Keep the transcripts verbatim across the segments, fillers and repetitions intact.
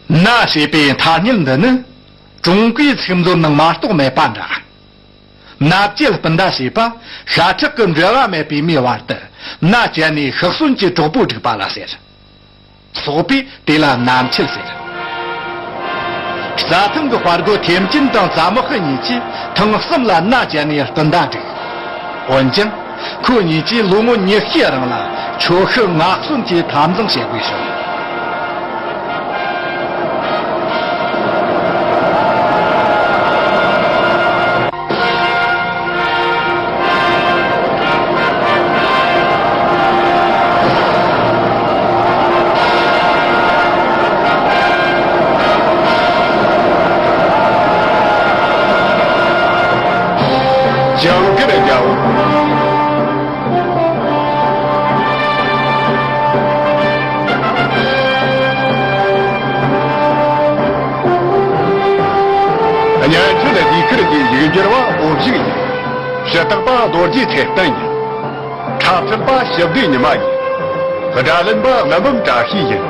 མནའ་ཞེས་པའི་ཐ་སྙད་འདི་ནི་ཀྲུང་གོའི་ཚིག་མཛོད་ནང་མ་གཏོགས་མེད་པ་འདྲ། མནའ་བཅད་སྤུན་ཟླ་ཞེས་པ་ཤ་ཁྲག་གི་འབྲེལ་བ་མེད་པའི་མིའི་བར་དུ་མནའ་བཅད་ནས་ཤི་གསོན་གྱི་གྲོགས་པོ་སྒྲིག་པ་ལ་ཟེར། སོག་པོས་དེ་ལ་མནའ་མཆེད་ཟེར། རྩྭ་ཐང་གི་དཔའ་རྒོད་ཐེམ་ཅིན་དང་ཙ་མོ་ཧི་གཉིས་ཀྱིས་ཐེངས་གསུམ་ལ་མནའ་བཅད་ནས་སྤུན་ཟླ་བསྒྲིགས། འོན་ཀྱང་། ཁོ་གཉིས་ཀྱིས་ལོ་ངོ་ཉི་ཤུའི་རིང་ལ་ཆོས་ཤི་ངག་གསོན་གྱི་འཐབ་འཛིང་བྱེད་དགོས་བྱུང་། ཇིང་གིར་རྒྱལ་པོ། གཉན་ཆེན་ཟློས་གར་གྱི་ཡིག་སྒྱུར་བ་ཨོ་བཞུགས་ཡིན། ཞུ་དག་པ་རྡོ་རྗེ་ཚེ་བརྟན་ཡིན། འཁྲབ་ཚན་པ་ཞི་བདེ་ཉི་མ་ཡིན། སྒྲ་ལེན་པ་ཀླུ་འབུམ་བཀྲ་ཤིས་ཡིན།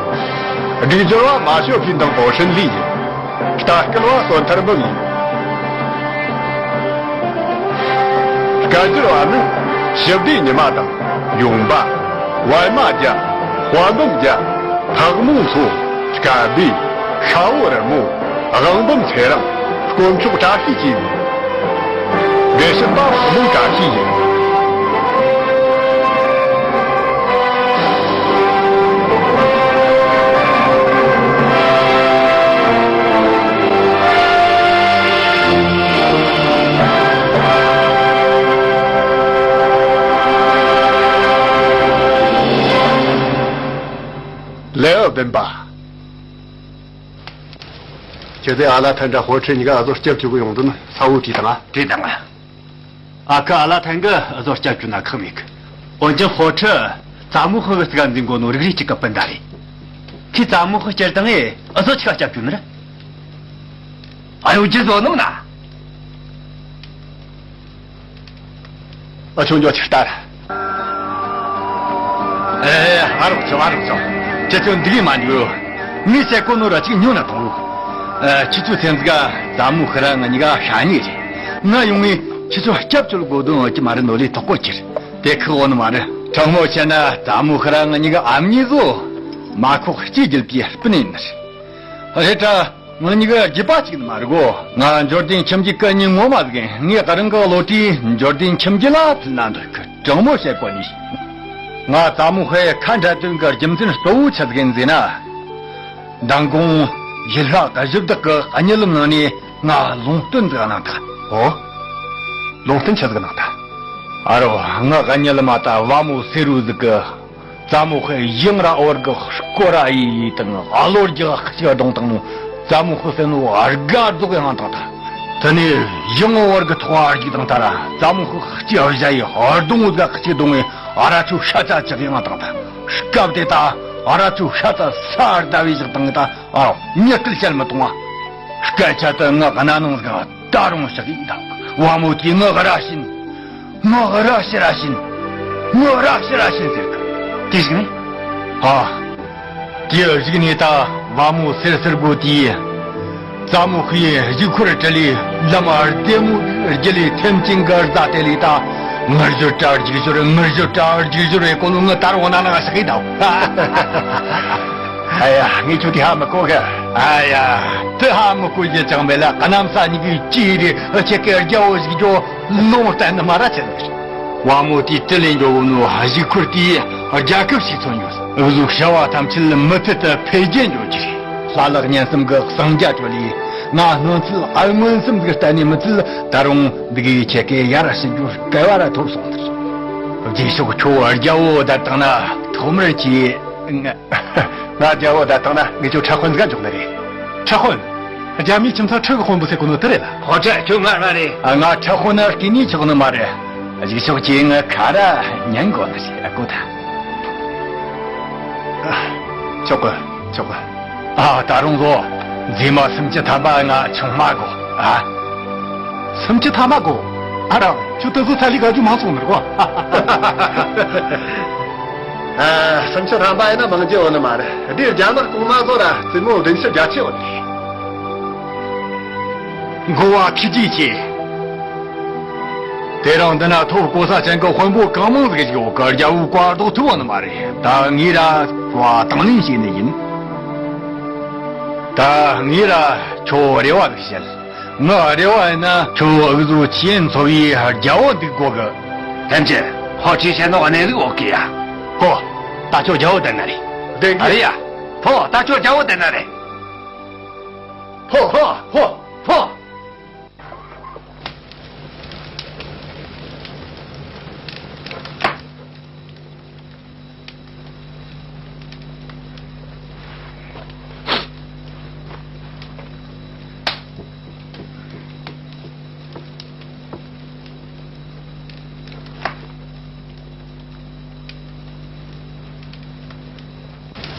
སྒྲིག་སྦྱོར་བ་མ་ཞོ་ཕིན་དང་པོ་ཧྲིན་ལི་ཡིན། ལྟ་སྐུལ་བ་བསོད་ཐར་འབུམ་ཡིན། སྐད་སྒྱུར་བ་ནི་ཞི་བདེ་ཉི་མ་དང་ཡོང་འབའ། པད་མ་རྒྱལ། དཔལ་འབུམ་རྒྱལ། ཕག་མོ་མཚོ། སྐལ་བེ། ཤ་བོ་རི་མོ། དབང་འབུམ་ཚེ་རིང་། དཀོན་མཆོག་བཀྲ་ཤིས་བཅས་ཡིན། དགེ་བཤེས་པ་ཕོ་མོ་བཀྲ་ཤིས་ཡིན། ལེའུ་བདུན་པ། ཁྱེད་ཚོས་ཨ་ལ་ཐན་དྲ་ཧོ་ཁྲི་གཉིས་ཀ་ཨ་ཟོ་སྐྱབས་བཅོལ་གི་ཡོང་དོན་ས་བོ་བྲིས་དང་ཨ། བྲིས་དང་ཨ། ཨ་ཁུ་ཨ་ལ་ཐན་གི་ཨ་ཟོ་སྐྱབས་བཅོལ་ན་ཁག་མེད་གི། འོན་ཀྱང་ཧོ་ཁྲི་ཙ་མོ་ཧི་གི་རྩིག་ག་འཛིན་གོ་ནོ་རིག་རིག་ཅིག་གི་སྤུན་ཟླ་རེད། ཁོས་ཙ་མོ་ཧི་སྐྱུར་དང་ཨེ་ཨ་ཟོ་ཆི་ག་སྐྱབས་བཅོལ་ནི་རེད། ཨ་ཡོ་ཇི་བཟོ་ནོ་ན། ཨ་ཆུང་འགྱོ་ཆི་ལྟར། ཨེ་ཨ་རོགས་ཆོ་ཨ་རོགས་ཆོ། ཁྱེད་ཚོ་འདི་གི་མ་འགྱོ། ངས་བཤད་གོ་ནོ་ར་ཅིག་ཉོ་ན་ཐོང་། ཨ་ཁྱེད་ཚོ་སེམས་ག་ཙ་མོ་ཧི་ར་ང་གཉིས་ཀ་ཤ་ཉེ་རེད། ང་ཡོང་ངས་ཁྱེད་ཚོ་སྐྱབས་བཅོལ་དགོས་དོན་ཡོད་ཀྱི་མ་རེད་ནོ་ལས་དོག་གོ་ཁྱེར། དེ་ཁག་འོ་ནི་མ་རེད། དྲང་མོ་བཤད་ན་ཙ་མོ་ཧི་ར་ང་གཉིས་ཀ་ཨ་མྱེས་བཟོ། མ་ཁོག་སྐྱེས་རྒྱལ་པའི་སྤུན་ཡིན་ནི་རེད། རེད་དྲ། ང་གཉིས་ཀ་རྒྱུད་པ་གཅིག་ནི་མ་རེད་གོ། ང་འབྱོར་ལྡན་ཁྱིམ་རྒྱུད་ཀྱི་ཉིན་ངོ་མ་ཟིག་ཡིན། ངས་རང་གི་བློ་གྲོས་འབྱོར་ལྡན་ཁྱིམ་རྒྱུད་ལ་ཕུལ་ན་འདོད་གི། དྲང་མོ་བཤད་གོ་ནི། ང་ཙ་མོ་ཧི་ཁ་འབྲལ་དོན་གི་རྒྱུ་མཚན་གཙོ་བོ་ཆི་ཟིག་ཡིན་ཟེར་ན། མདང་དགོང་ཡུལ་ལྷ་གཞི་བདག་གི་གཉིད་ལམ་ནང་ནས་ང་ལུང་བསྟན་ཟིག་གནང་ཐལ། ཨོ། ལུང་བསྟན་ཆི་ཟིག་གནང་ཐལ། ཨ་རོ། ང་གཉིད་ལམ་མ་ད་བ་མོ་སེ་རུ་ཟིག་གི། ཙ་མོ་ཧི་ཡང་ར་བར་གི་སྐོར་ར་ཡི་དང་ཨ་ལོར་གྱི་གཅིག་གདོང་དང་ནོ། ཙ་མོ་ཧི་སེ་ནོ་ཨར་ག་རྫོགས་ཡང་དང་ད། དེ་ནས་ཡང་བར་གི་ཐོག་ཨར་གྱི་དང་ད་ར་ཙ་མོ་ཧི་གཅིག་བཞག་ཡི་ཨར་གདོང་ཟ་གཅིག་གདོང་ངི་ཨ་ར་ཆུ་ཤ་ཚ་ཅག་ཡང་དང་ད། སྐབས་དེ་ད་ཨ་ར་ཆུ་ཤ་ཚ་ས་ཨར་ད་བའི་ཞག་དང་ད་ཨ་མྱི་སྐད་བཤད་མི་གཏོང་བ། སྐད་ཆ་དེ་ངག་སྣ་ནང་ཟིག་ད་རུང་ཞག་ཡིན་ད། བ་མོ་དེ་ངག་ར་བྱིན། ངག་ར་ཤི་ར་བྱིན། ངག་ར་ཤི་ར་བྱིན་ཟེར་གི། དེ་ཞིག་ནི། ཨ། དེ་ཞིག་ནི་ད་བ་མོ་སེར་སེར་གོ་དེ། ཙ་མོ་ཧི་ཡི་གཞུག་འཁོར་བྲལ་ལས་ལམ་ཨར་ལྡེ་མོ་རྒྱུ་ལས་ཐེམ་ཅིང་གར་ཟ་དེ་ལས་ད། ངར་ཞོར་དྲ་རྒྱུག་ཞོར་ངར་ཞོར་དྲ་རྒྱུག་ཞོར་རེ་གོ་ནོ་ངི་ད་རུང་ན་ན་ཞག་ཡིན་ད། ཨ་ཡ། ངས་ཁྱོད་དེ་ཧ་མི་གོ་གི། ཨ་ཡ། དེ་ཧ་མི་གོ་རྒྱུ་ཅང་མེད་ལ། གནམ་ས་གཉིས་ཀྱི་ཅི་རེད། ཁྱེད་ཀྱི་རྒྱལ་པོ་ཞིག་འགྱོ་ལུང་བསྟན་ནི་མ་ར་ཆེ་ཟིག་བ་མོ་དེའི་དྲིན་ལས་འགྱོ་བོ་ནོ་གཞུག་འཁོར་དེའི་རྒྱལ་ཁབ་ཞིག་མཚོན་ཡོད། འུ་ཟོ་བྱ་བ་ཐམས་ཅད་མུ་མཐུད་དུ་འཕེལ་རྒྱས་འགྱོ་རྒྱུ་རེད། ལྷ་ལག་གཉན་གསུམ་གྱི་གསང་རྒྱ་གྲོལ་ལས་ང་སྔོན་ཚུད་ཨ་མངོན་སུམ་ཟིག་བསྟན་ནས་མི་ཚུད་ད་རུང་འདི་གའི་ཁྱེད་ཀྱི་ཡར་ཕྱིན་རྒྱུ་སྐལ་བ་ར་ཐོབ་སོང་ཟིག་རྗེས་ཕྱོགས་ཁྱོད་རྒྱལ་པོ་བསྡད་བཏང་ན་ཐོག་མར་གྱིས། ང་རྒྱལ་པོ་བསྡད་བཏང་ན་ངས་ཁྱོད་ཁྲ་ཁོན་ཟིག་འཇོག་ནི་རེད། ཁྲ་ཁོན། རྒྱ་མིའི་ཁྱིམ་ཚང་ཁྲི་གི་དཔོན་པོ་ཟེར་གོ་ནོ་དེ་རེད་ལ། ཧོ་ཁྲ་ཁྱོད་ངར་མ་རེད། ཨ། ང་ཁྲ་ཁོན་ན་སྐྱེས་ནས་ཆོག་ནི་མ་རེད། གཞུག་ཕྱོགས་ཀྱི་ང་ཁ་ར་ཉན་དགོ་ནི་ཞིག་ཨ་གོ་ད། ཆོག་གི། ཆོག་གི། ཨ། ད་རུང་ལོ། མཛེས་མ་སུམ་ཅུ་ཐམ་པ་ང་ཆུང་མ་དགོ། ཨ། སུམ་ཅུ་ཐམ་པ་དགོ། ཨ་རང་ཁྱོད་དེ་ཚོ་ཚ་ལི་ག་རྒྱུ་མང་སོང་ནི་རེད་གོ། ཨ། སུམ་ཅུ་ཐམ་པ་ཡིན་ན་མང་རྒྱུ་ཡོད་ནི་མ་རེད། འདིའི་རྒྱ་ནག་གོང་མ་ཚོ་ལ་རྩེད་མོ་བདུན་ཅུ་བརྒྱད་ཅུ་ཡོད་རེད། འགོ་བ་ཁྱི་ཅི་ཆེ། དེ་རིང་འདི་ན་ཐོབ་གོ་ས་ཅན་གི་དཔོན་པོ་གང་མང་ཟིག་ཞིག་ཡོད་གི། རྒྱལ་བོའི་བཀའ་ལྡོག་ཐུབ་བ་ནི་མ་རེད། ད་ངས་ར་བཀའ་དང་ལེན་བྱས་ནི་ཡིན། ད་ངས་ར་ཁྱོད་རེ་བ་ཟིག་བཤད། ངའི་རེ་བ་ཡིན་ན་ཁྱོད་འུ་ཚོ་ཆེས་མཚོ་བའི་རྒྱལ་བོ་འདུག་དགོ་གི། ཐེམ་ཅི། ཧོ་ཁྲི་ཆེ་ནོ་གནས་ལུགས་འོག་གི་ཡ། ཧོ། ད་ཁྱོད་རྒྱལ་བོ་དེ་ན་རེད། བདེན་གི། ཨ་རེ་ཡ། ཕོ། ད་ཁྱོད་རྒྱལ་བོ་དེ་ན་རེད། ཕོ། ཕོ། ཕོ། ཕོ།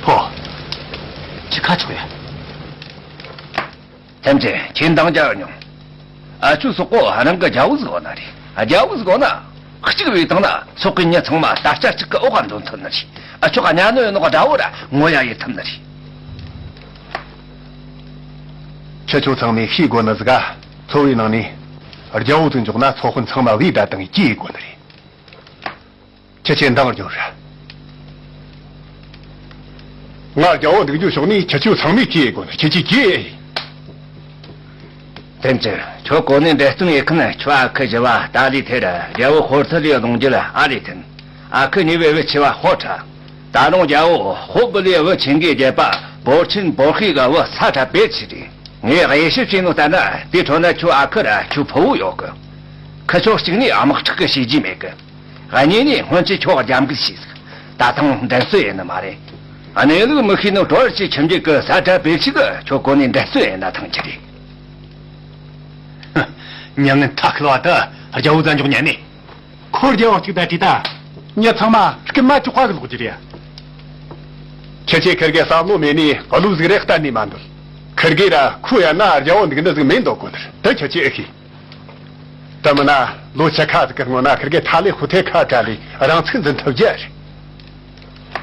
ཕོ། ཁྱི་ཁ་ཆོག་ཡ། ཐེམ་ཅི། ཁྱེད་འདང་རྒྱག་མྱོང་། ཨ་ཆུ་སོག་པོ་རང་གི་རྒྱལ་བོ་ཟིག་འོ་ན་རེད། རྒྱལ་བོ་ཟིག་འོ་ན། གཅིག་བས་བཏང་ན་སོག་གི་མྱི་ཚང་མ་ད་ལྕགས་གཅིག་གི་འོག་ག་འདོན་ཐུབ་ནི་རེད། ཨ་ཆོག་ག་ཉ་ནོ་ཡོད་ནོ་ག་དགྲ་བོ་ར་ངོ་ཡ་ཡེད་ཐུབ་ནི་རེད། ཁྱེད་ཆོ་ཚང་མས་ཤེས་དགོས་ནི་ཟིག་ག། ཚོ་བའི་ནང་ནས་རྒྱལ་བོ་དུ་འཇོག་ན་ཚོ་དཔོན་ཚང་མ་བས་ད་དང་སྐྱེས་དགོས་ནི་རེད། ཁྱེད་ཆོས་འདང་རྒྱོབ་ར། ང་རྒྱལ་བོ་འདུག་རྒྱུ་ཕྱོགས་ནས་ཁྱེད་ཆོ་ཚང་མས་གྱིས་དགོས། ཁྱེད་ཀྱིས་གྱིས། ཐེམ་ཅི། ཁྱོད་གོ་ནས་འབྲེལ་སྟོན་ཡེ་མཁན་ཁྱོད་ཨ་ཁུ་བཞི་བ་ཏཱ་ལི་ཐེ་ར་རྒྱལ་བོ་ཧོར་ཐི་ལི་ལོངས་རྒྱུ་ལ་ཨ་ལི་ཐན། ཨ་ཁུ་གཉིས་པའི་བུ་ཆེ་བ་ཧོ་ཁྲ། ད་རུང་རྒྱལ་བོ་ཧོ་བུ་ལི་བུ་ཆེན་གྱི་རྒྱལ་པ་བོར་ཆེན་བོར་ཤི་ག་བུ་ས་ཁྲ་པེ་ཆི་རེད། ངས་དབྱེ་ཞིབ་བྱས་ནོ་ལྟར་ན་དེའི་ཁྲོད་ན་ཁྱོད་ཨ་ཁུ་ར་ཁྱོད་ཕུ་བོ་ཡོད་གི། ཁུ་ཆོ་གཅིག་ནས་དམག་འཁྲུག་གི་བྱས་རྗེས་མེད་གི། གཉིས་ནས་སྔོན་ཆད་ཁྱོད་རྒྱབ་འགལ་བྱས་ཟིག། ད་ཐེངས་འགྲན་རྩོད་ཡིན་ནི་མ་རེད། གནས་ལུགས་མི་ཤེས་ནོ་གྲོར་ཅིག་ཁྱིམ་རྒྱུད་གི་ས་ཁྲ་པེ་ཆི་གི་ཁྱོད་གོ་ནས་འགྲན་རྩོད་ཡིན་ན་ཐང་ཆི་རེད། མྱི་ངན་ཐ་ཁལ་བ་ད་རྒྱལ་བོ་རྩ་འཇོག་ཉན་ནས། ཁོ་རྒྱལ་བ་གཅིག་ད་བྲིས་ད། མྱི་ཚང་མ་རྐུན་མ་ཅོག་པ་གི་ལོག་རྒྱུ་རེད། ཁྱེད་ཆོས་ཁིར་གེ་བསམ་བློ་མེད་ནས་བློ་ཟིག་རེ་གཏན་ནས་མ་འདོད། ཁིར་གེ་ར་ཁོ་ཡ་ན་རྒྱལ་བོ་འདུག་ནི་ཟིག་མེད་འདོད་གོ་ནི་རེད། ད་ཁྱེད་ཆོས་ཨེ་ཤེས། ད་མིན་ན་ལོ་ཆ་ཁ་ཟིག་གི་སྔོན་ན་ཁིར་གེ་ཐ་ལི་ཧུ་ཐེ་ཁ་བྲལ་ལས་རང་ཚུགས་འཛིན་ཐུབ་རྒྱུ་རེད།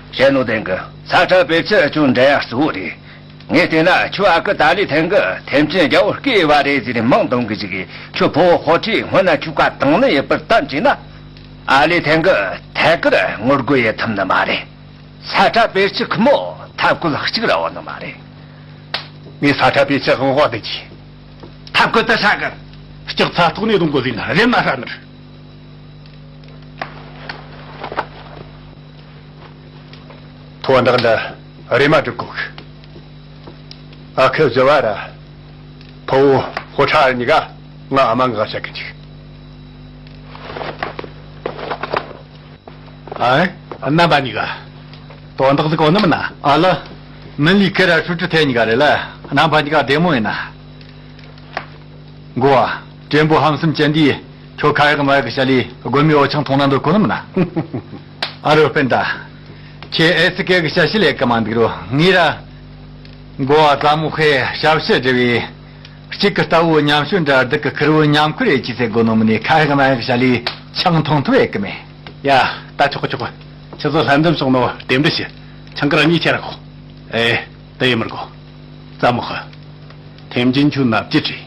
བཤད་ནོ་བདེན་གི། ས་ཁྲ་པེ་ཆི་ཁྱོད་འདྲ་ཡ་གཙོ་བོ་རེད། ངས་བལྟས་ན་ཁྱོད་ཨ་ཁུ་ཏཱ་ལི་ཐན་གི་ཐེམ་ཅིན་རྒྱལ་བོ་སྐྱེས་པ་རེད་ཟེར་མང་འདོན་གི་ཅིག་གིས། ཁྱོད་ཕུ་བོ་ཧོ་ཁྲིས་སྔོན་ན་ཁྱོད་བཀའ་བཏང་ནི་ཡོད་པར་བསྟན་བྱས་ན། ཨ་ལི་ཐན་གི་ཐད་ཀར་ངོ་རྒོལ་ཡེད་ཐུབ་ནི་མ་རེད། ས་ཁྲ་པེ་ཆི་ཁོ་མོ་ཐབས་བཀོད་གཅིག་ར་འོང་ནི་མ་རེད། ངས་ས་ཁྲ་པེ་ཆི་དབང་བ་དེ་གྱིས། ཐབས་བཀོད་དུ་ཧྲ་གི། ལྕགས་ཚ་ཐོག་ནས་རྡུང་དགོས་ཟིན་ན་རེམ་མ་ཧྲ་ནི་རེད། དོན་དག་འདི་རེམ་མ་སྒྲུབ་དགོས་གི། ཨ་ཁུ་བཞི་བ་ར་ཕུ་བོ་ཧོ་ཁྲ་གཉིས་ཀ་ང་ཨ་མ་ང་བཤད་གི་འཇུག། ཨ། རྣམ་པ་གཉིས་ཀ། དོན་དག་ཟིག་གོ་ནི་མིན་ན། ཨ་ལ། མིན་ལི་ཁེ་ར་ཧྲུ་ཀྲི་ཐེ་གཉིས་ཀ་རེད་ལ། རྣམ་པ་གཉིས་ཀ་བདེ་མོ་ཡིན་ན། འགོ་བ། བྲན་པོ་ཧམ་སེམས་ཅན་འདིས་ཁྱོད་ཁ་ཡག་མ་ཡག་བྱ་ལས་དགོན་མའི་འོ་ཆང་འཐུང་ན་འདོད་གོ་ནི་མིན་ན། ཨ་རོ་སྤུན་ཟླ། ཁྱེད་ཨེ་སི་ཀེ་གི་བྱ་ཤི་ལས་ཀ་མ་འདུག་རོ། ངས་ར། འགོ་བ་ཙ་མོ་ཧེ་ཞབས་ཕྱི་སྒྲུབ་པའི། གཅིག་གི་རྟ་བོ་ཉམས་ཞོན་འདྲ་སྡུག་གི་ཁུར་བོ་ཉམས་ཁུར་ཡེ་ཅི་ཟེར་དགོ་ནོ་མིན་ནས་ཁ་ཡག་མ་ཡག་བྱ་ལས་ཆང་འཐུང་ཐུབ་ཡག་གི་མེད། ཡ། ད་ཆོག་གི་ཆོག་གི། ཁྱེད་ཚོ་ལྷན་འཛོམས་སོང་ནོ་རྟེན་འབྲེལ་ཞུ། ཆང་ཁུར་གཉིས་ཁྱེར་ར་ཤོག། ཨེ། དེ་ཡི་མི་དགོ། ཙ་མོ་ཧ། ཐེམ་ཅིན་ཁྱོད་ནབ་ཀྱི་རེད།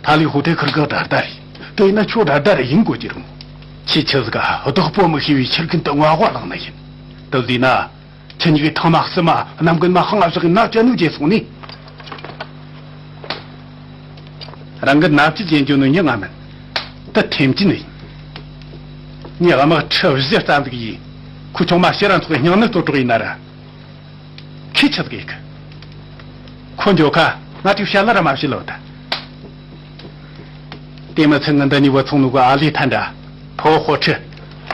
ཐ་ལི་ཧུ་ཐེ་ཁུར་གེ་དྲ་ཟླ་རེད། དེ་ཡིན་ན་ཁྱོད་དྲ་ཟླ་རེ་ཡིན་དགོས་ཀྱི་རུང་། ཁྱེད་ཆི་ཟིག་ག་བདག་པོ་མི་ཤེས་པའི་ཁྱི་རྒན་དུ་ངག་པ་ལངས་ནི་ཡིན། དེ་བཟོས་ན། ཁྱེད་གཉིས་ཀྱི་ཐང་མ་བསུ་མ་གནམ་རྒན་མ་ཧང་ང་བཞག་གི་ནབ་ཀྱི་ནུ་རྗེས་སོང་ནི། རང་གི་ནབ་ཀྱི་རྗེས་འཇོག་ནུ་ཉི་ང་མིན། དེ་ཐེམ་ཅིན་ནི་ཡིན། ངས་དམག་ཁྲི་བཞི་རྩ་འཛུགས་ཡིན། ཁོ་ཆུང་མ་ཕྱིར་རང་ཚོགས་སྙིང་ནད་གཏོད་གྲོགས་ཡིན་ན་ར། ཁྱི་ཆི་ཟིག་ཡིན་གི། ཁོ་འགྱོ་ཁ་ང་ཅིག་བཤད་ལ་ར་མ་བཤད་ལོ་ད། དེ་མི་ཚད་ངི་འདི་ནི་བུ་ཚང་ནུ་གི་ཨ་ལི་ཐན་འདྲ། ཕོ་ཧོ་ཁྲི།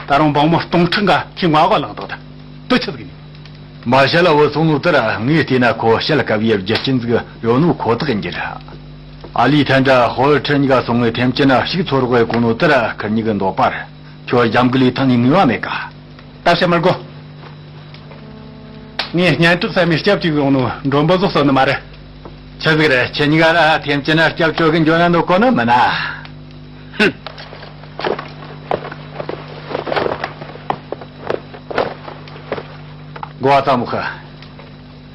ད་རུང་འབངས་མོ་སྟོང་ཕྲག་འགའ་ཁྱི་ངོ་ག་ལངས་དོ་ད། དུ་ཆི་ཟིག་ཡིན། མ་བཤད་ལ་བུ་ཚང་ནུ་དེ་ར་ངས་བལྟས་ན་ཁོ་བཤད་ལ་དཀའ་བའི་རྒྱུ་རྐྱེན་ཟིག་ཡོད་ནོ་ཁོ་ཐག་ཡིན་གྱི་ར། ཨ་ལི་ཐན་འདྲ་ཧོ་ཁྲི་གཉིས་ཀ་སོང་ངས་ཐེམ་ཅིན་ན་ཞིག་ཚོར་རོགས་ཡེ་གོ་ནོ་དེ་ར་ཁིར་གཉིས་ཀྱི་འདོད་པར། ཁྱོད་རྒྱབ་འགལ་ལས་ཐང་ནས་ནུས་པ་མེད་ཀ། ད་བཤད་མི་དགོ། ངས་སྙན་གྲགས་ཟབ་མོའི་སྐྱབས་གཅིག་ཡོང་ནོ་མགྲོན་པོ་ཟོག་གསོད་ནི་མ་རེད། ཆི་ཟིག་རེད། ཁྱེད་གཉིས་ཀ་ར་ཐེམ་ཅིན་ན་སྐྱབས་བཅོལ་གི་འགྱོ་ན་འདོད་གོ་ནི་མིན་ན། ཧུམ། འགོ་བ་ཙ་མོ་ཁ།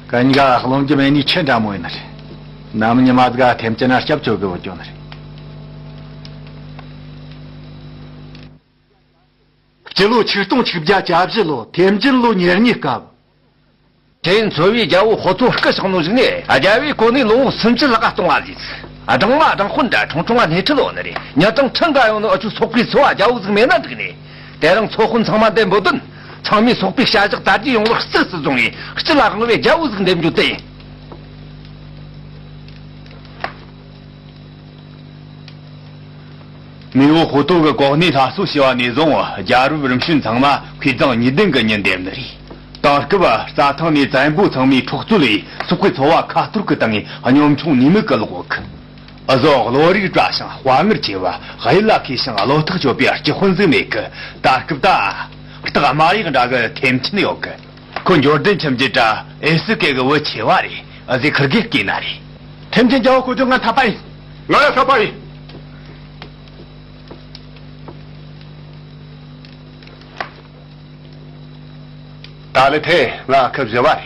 གན་ག་རློམ་རྒྱུ་མེད་ནི་ཆེ་འདྲ་མོ་ཡིན་ནི་རེད། ནམ་ཉི་མ་ཟིག་ཐེམ་ཅི་ན་སྐྱབས་བཅོལ་གི་བུད་ཀྱོང་ནི་རེད། སྤྱི་ལོ་ཆིག་སྟོང་ཆིག་བརྒྱ་གྱ་བཞི་ལོ་ཐེམ་ཅིན་ལོ་ཉེར་གཉིས་སྐབས། ཁྲེན་ཚོ་བའི་རྒྱལ་པོ་ཧོ་ཐོ་སྐུ་གཤེགས་ནོ་ཞིག་ནས་རྒྱལ་བའི་གོ་གནས་ལོ་ངོ་སུམ་ཅུ་ལྷག་ག་གཏོང་བ་ལས། སྦྲང་མ་སྦྲང་དཔོན་འདྲ་ཁྲུང་ཁྲུང་བ་སྣེ་ཁྲིད་ལོ་ནི་རེད། ཉི་གྲང་ཁྲི་འགའ་ཡོང་ནི་ཨ་ཆུ་སོག་པོའི་ཚོ་བ་རྒྱལ་པོ་ཟིག་མེད་ན་འགྲིག་ནས། དེ་རིང་ཚོ་དཔོན་ཚང་མ་འདེམས་བུད་དོན། ཚང་མས་སོག་པོའི་བྱ་གཞག་དར་རྒྱས་ཡོང་བར་གཙིགས་སུ་བཟུང་བའི་སྤྱི་ལ་དབང་བའི་རྒྱལ་པོ་ཟིག་འདེམས་རྒྱུ་དེ་ཡིན། མེས་པོ་ཧོ་ཏོ་གི་གོ་གནས་སླར་གསོ་བྱས་པ་ནས་བཟུང་རྒྱལ་རབས་རིམ་བྱོན་ཚང་མ་དཔེ་བཟང་གཉིས་ལྡན་གྱི་མྱི་འདེམས་ནི་རེད། དེང་སྐབས་རྩྭ་ཐང་ནས་བཙན་པོ་ཚང་མའི་འཕྲོག་རྩོད་ལས་སོག་པོའི་ཚོ་བ་ཁ་གཏོར་གྱི་སྟེང་ནས་གཉོམ་ཆུང་ནུས་མེད་ཀྱི་ལོག་གི། འུ་ཟོ་བློ་རིག་བཀྲ་ཞིང་དཔའ་ངར་ཆེ་བ་གཡུལ་ལ་མཁས་ཤིང་བློ་ཐག་ཆོད་པའི་སྤྱི་དཔོན་ཟིག་མེད་གི། ད་སྐབས་ད། སྟག་དམར་ཡག་འདྲ་གི་ཐེམ་ཆེན་ཡོད་གི། ཁོ་འབྱོར་ལྡན་ཁྱིམ་རྒྱུད་དྲ་ཨེ་སི་ཀེ་གི་བུ་ཆེ་བ་རེད། འུ་ཟོས་ཁིར་གེ་བསྐོས་ན་རེད། ཐེམ་ཆེན་རྒྱལ་པོ་བསྐོ་རྒྱུ་ང་འཐད་པ་ཡིན། ང་ཡང་འཐད་པ་ཡིན། ད་ལི་ཐེ་ང་ཁི་བཞི་བ་རེད།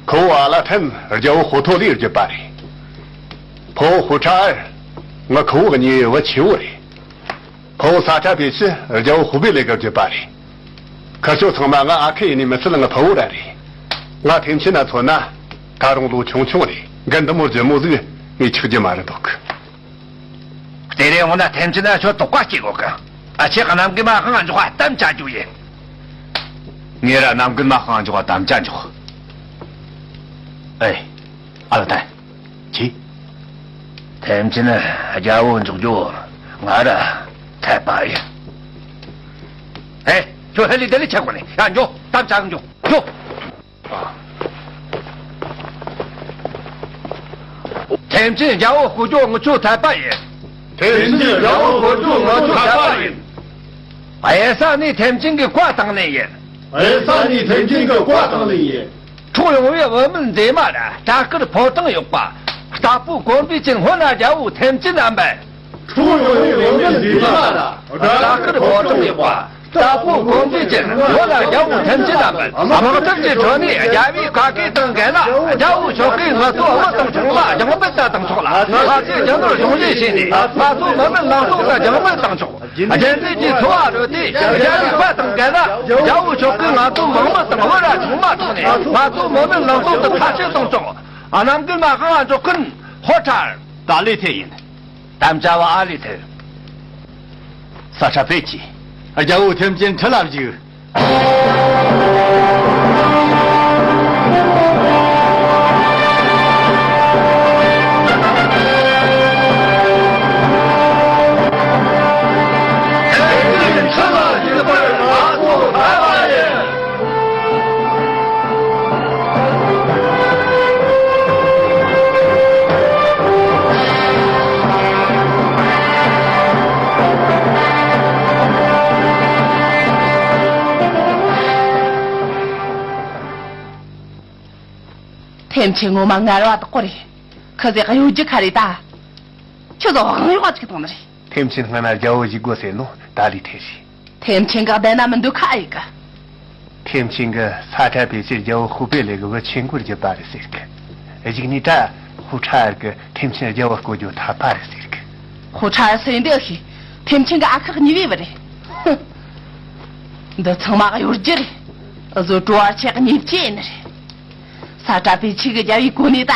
ཁོ་བོ་ཨ་ལ་ཐན་རྒྱལ་པོ་ཧོ་ཐོ་ལིའི་རྒྱུད་པ་རེད། ཕོ་བོ་ཧུ་ཁྲ་ཨར་ང་ཁོ་བོ་གཉིས་བུ་ཆེ་བོ་རེད། ཕོ་བོ་ས་ཁྲ་པེ་ཆི་རྒྱལ་པོ་ཧུ་བེ་ལེ་གི་རྒྱུད་པ་རེད། ཁི་ཆོ་ཚང་མ་ང་ཨ་ཁུ་ཡིན་ནི་མི་ཚད་ང་ཕུ་བོ་ར་རེད། ང་ཐེམ་ཆེན་ན་མཚོན་ན་ད་རུང་ལོ་ཆུང་ཆུང་རེད། འགན་འདི་མོ་ལྗིད་མོ་ཟིག་ངས་ཆགས་རྒྱུ་མ་རེད་འདུག་དེ་རིང་འོ་ན་ཐེམ་ཆེན་ན་ཁྱོད་དོགས་པ་སྐྱེ་གོ་གི། ཨ་ཆེ་གནམ་གི་མ་ཧང་འཇོག་པ་དམ་བཅའ་རྒྱུ་ཡིན། ངས་ར་གནམ་གི་མ་ཧང་འཇོག་པ་དམ་བཅའ་འཇོག་ཨེ། ཨ་ལ་ཐན། ཁྱེད། ཐེམ་ཆེན་རྒྱལ་པོ་འཇོག་རྒྱུ་ང་ར་འཐད་པ་ཡིན། ཨེ། ཁྱོད་ཧ་ལས་དེ་ལས་ཆགས་པ་ནས་ཡང་འཇོག་དམ་བཅའ་འཇོག་འཇོག་ཐེམ་ཆེན་རྒྱལ་པོ་བསྐོ་རྒྱུ་ངུ་ཆོ་འཐད་པ་ཡིན། ཐེམ་ཆེན་རྒྱལ་པོ་བསྐོ་རྒྱུ་ངུ་ཆོ་འཐད་པ་ཡིན། གཡུལ་ས་ནས་ཐེམ་ཆེན་གྱི་བཀའ་དང་ལེན་ཡིན། གཡུལ་ས་ནས་ཐེམ་ཆེན་གྱི་བཀའ་དང་ལེན་ཡིན། འཕྲོག་ཡོང་བའི་བུད་མེད་མཛེས་མ་ར་སྐྲ་དཀར་ཕོ་བྲང་ཡོད་པ། རྟ་ཕོ་གོམ་པའི་ཅན་སྔོན་ལ་རྒྱལ་པོ་ཐེམ་ཆེན་ན་འབུལ། འཕྲོག་ཡོང་བའི་བུད་མེད་མཛེས་མ་ར་སྐྲ་དཀར་ཕོ་བྲང་ཡོད་པ། རྟ་ཕོ་གོམ་པའི་ཅན་སྔོན་ལ་རྒྱལ་པོ་ཐེམ་ཆེན་ན་འབུལ། དམག་དོན་གྱི་ཁྲོད་ནས་རྒྱལ་པོའི་བཀའ་བཀོད་དང་འགལ་ན་རྒྱལ་པོ་མཆོག་གིས་ང་ཚོ་བུ་དང་ཆུང་མ་རྒྱང་འབུད་དང་བཏང་ཆོག་ལ། ང་ཚོས་རྒྱུ་ནོར་གཞུང་འབྲེལ་བྱས་ནས་ང་ཚོ་མི་མེད་ལང་སྟོང་དང་རྒྱང་འབུད་བཏང་ཆོག་རྒྱལ་སྲིད་ཀྱི་འཚོ་བ་རོལ་ཏེ་རྒྱལ་བའི་བཀའ་དང་འགལ་ན་རྒྱལ་པོ་མཆོག་གིས་ང་ཚོ་མང་མི་དང་བུ་ར་ཆུང་མ་འཕྲོག་ནས་ང་ཚོ་མི་མེད་ལང་སྟོང་དུ་ཁ་ཆེ་གཏོང་ཆོག་གནམ་རྒན་མ་གང་ལ་འཇོག་ཀུན་ཧོ་ཁྲར། ད་ལི་ཐེ་ཡིན། དམ་བཅའ་བ་ཨ་ལི་ཐེ། ས་ཁྲ་པེ་ཆི། རྒྱལ་པོ་ཐེམ་ཆེན་ཁྲི་ལ་བཞུགས། ཐེམ་ཆེན་ངོ་མ་ངར་བ་དག་པོ་རེད། ཁི་ཟེ་གཡོ་སྒྱུ་ཁ་རེད་ད། ཁྱོད་ཚོ་དབང་ཡོག་ཅིག་བཏང་ནི་རེད། ཐེམ་ཆེན་སྔ་ན་རྒྱལ་པོ་བཞུགས་དགོས་ཟེར་ནོ་ད་ལི་ཐེ་རེད། ཐེམ་ཆེན་གི་བསྡད་ན་མི་འདུག་ཁ་ཨེ་གི། ཐེམ་ཆེན་གི་ས་ཁྲ་པེ་ཆི་རྒྱལ་པོ་ཧུ་པེ་ལེ་གི་བུ་ཆེན་པོར་གྱུར་པ་རེད་ཟེར་གི། གཞུག་ནས་ད་ཧུ་ཁྲ་ཨར་གི་ཐེམ་ཆེན་རྒྱལ་པོ་བསྐོ་རྒྱུ་འཐད་པ་རེད་ཟེར་གི། ཧུ་ཁྲ་ཨར་ཟེར་འདི་ཨེ་ཤེས། ཐེམ་ཆེན་གི་ཨ་ཁུ་གཉིས་པའི་བུ་རེད། ཧུ། འདི་ཚང་མ་གཡོ་སྒྱུ་རེད། འུ་ཟོ་ཀྲོ་བར་ཆད་གཉིས་བཅས་ནི་རེད། ས་ཁྲ་པེ་ཆི་གི་རྒྱལ་པོའི་གོ་གནས་ད།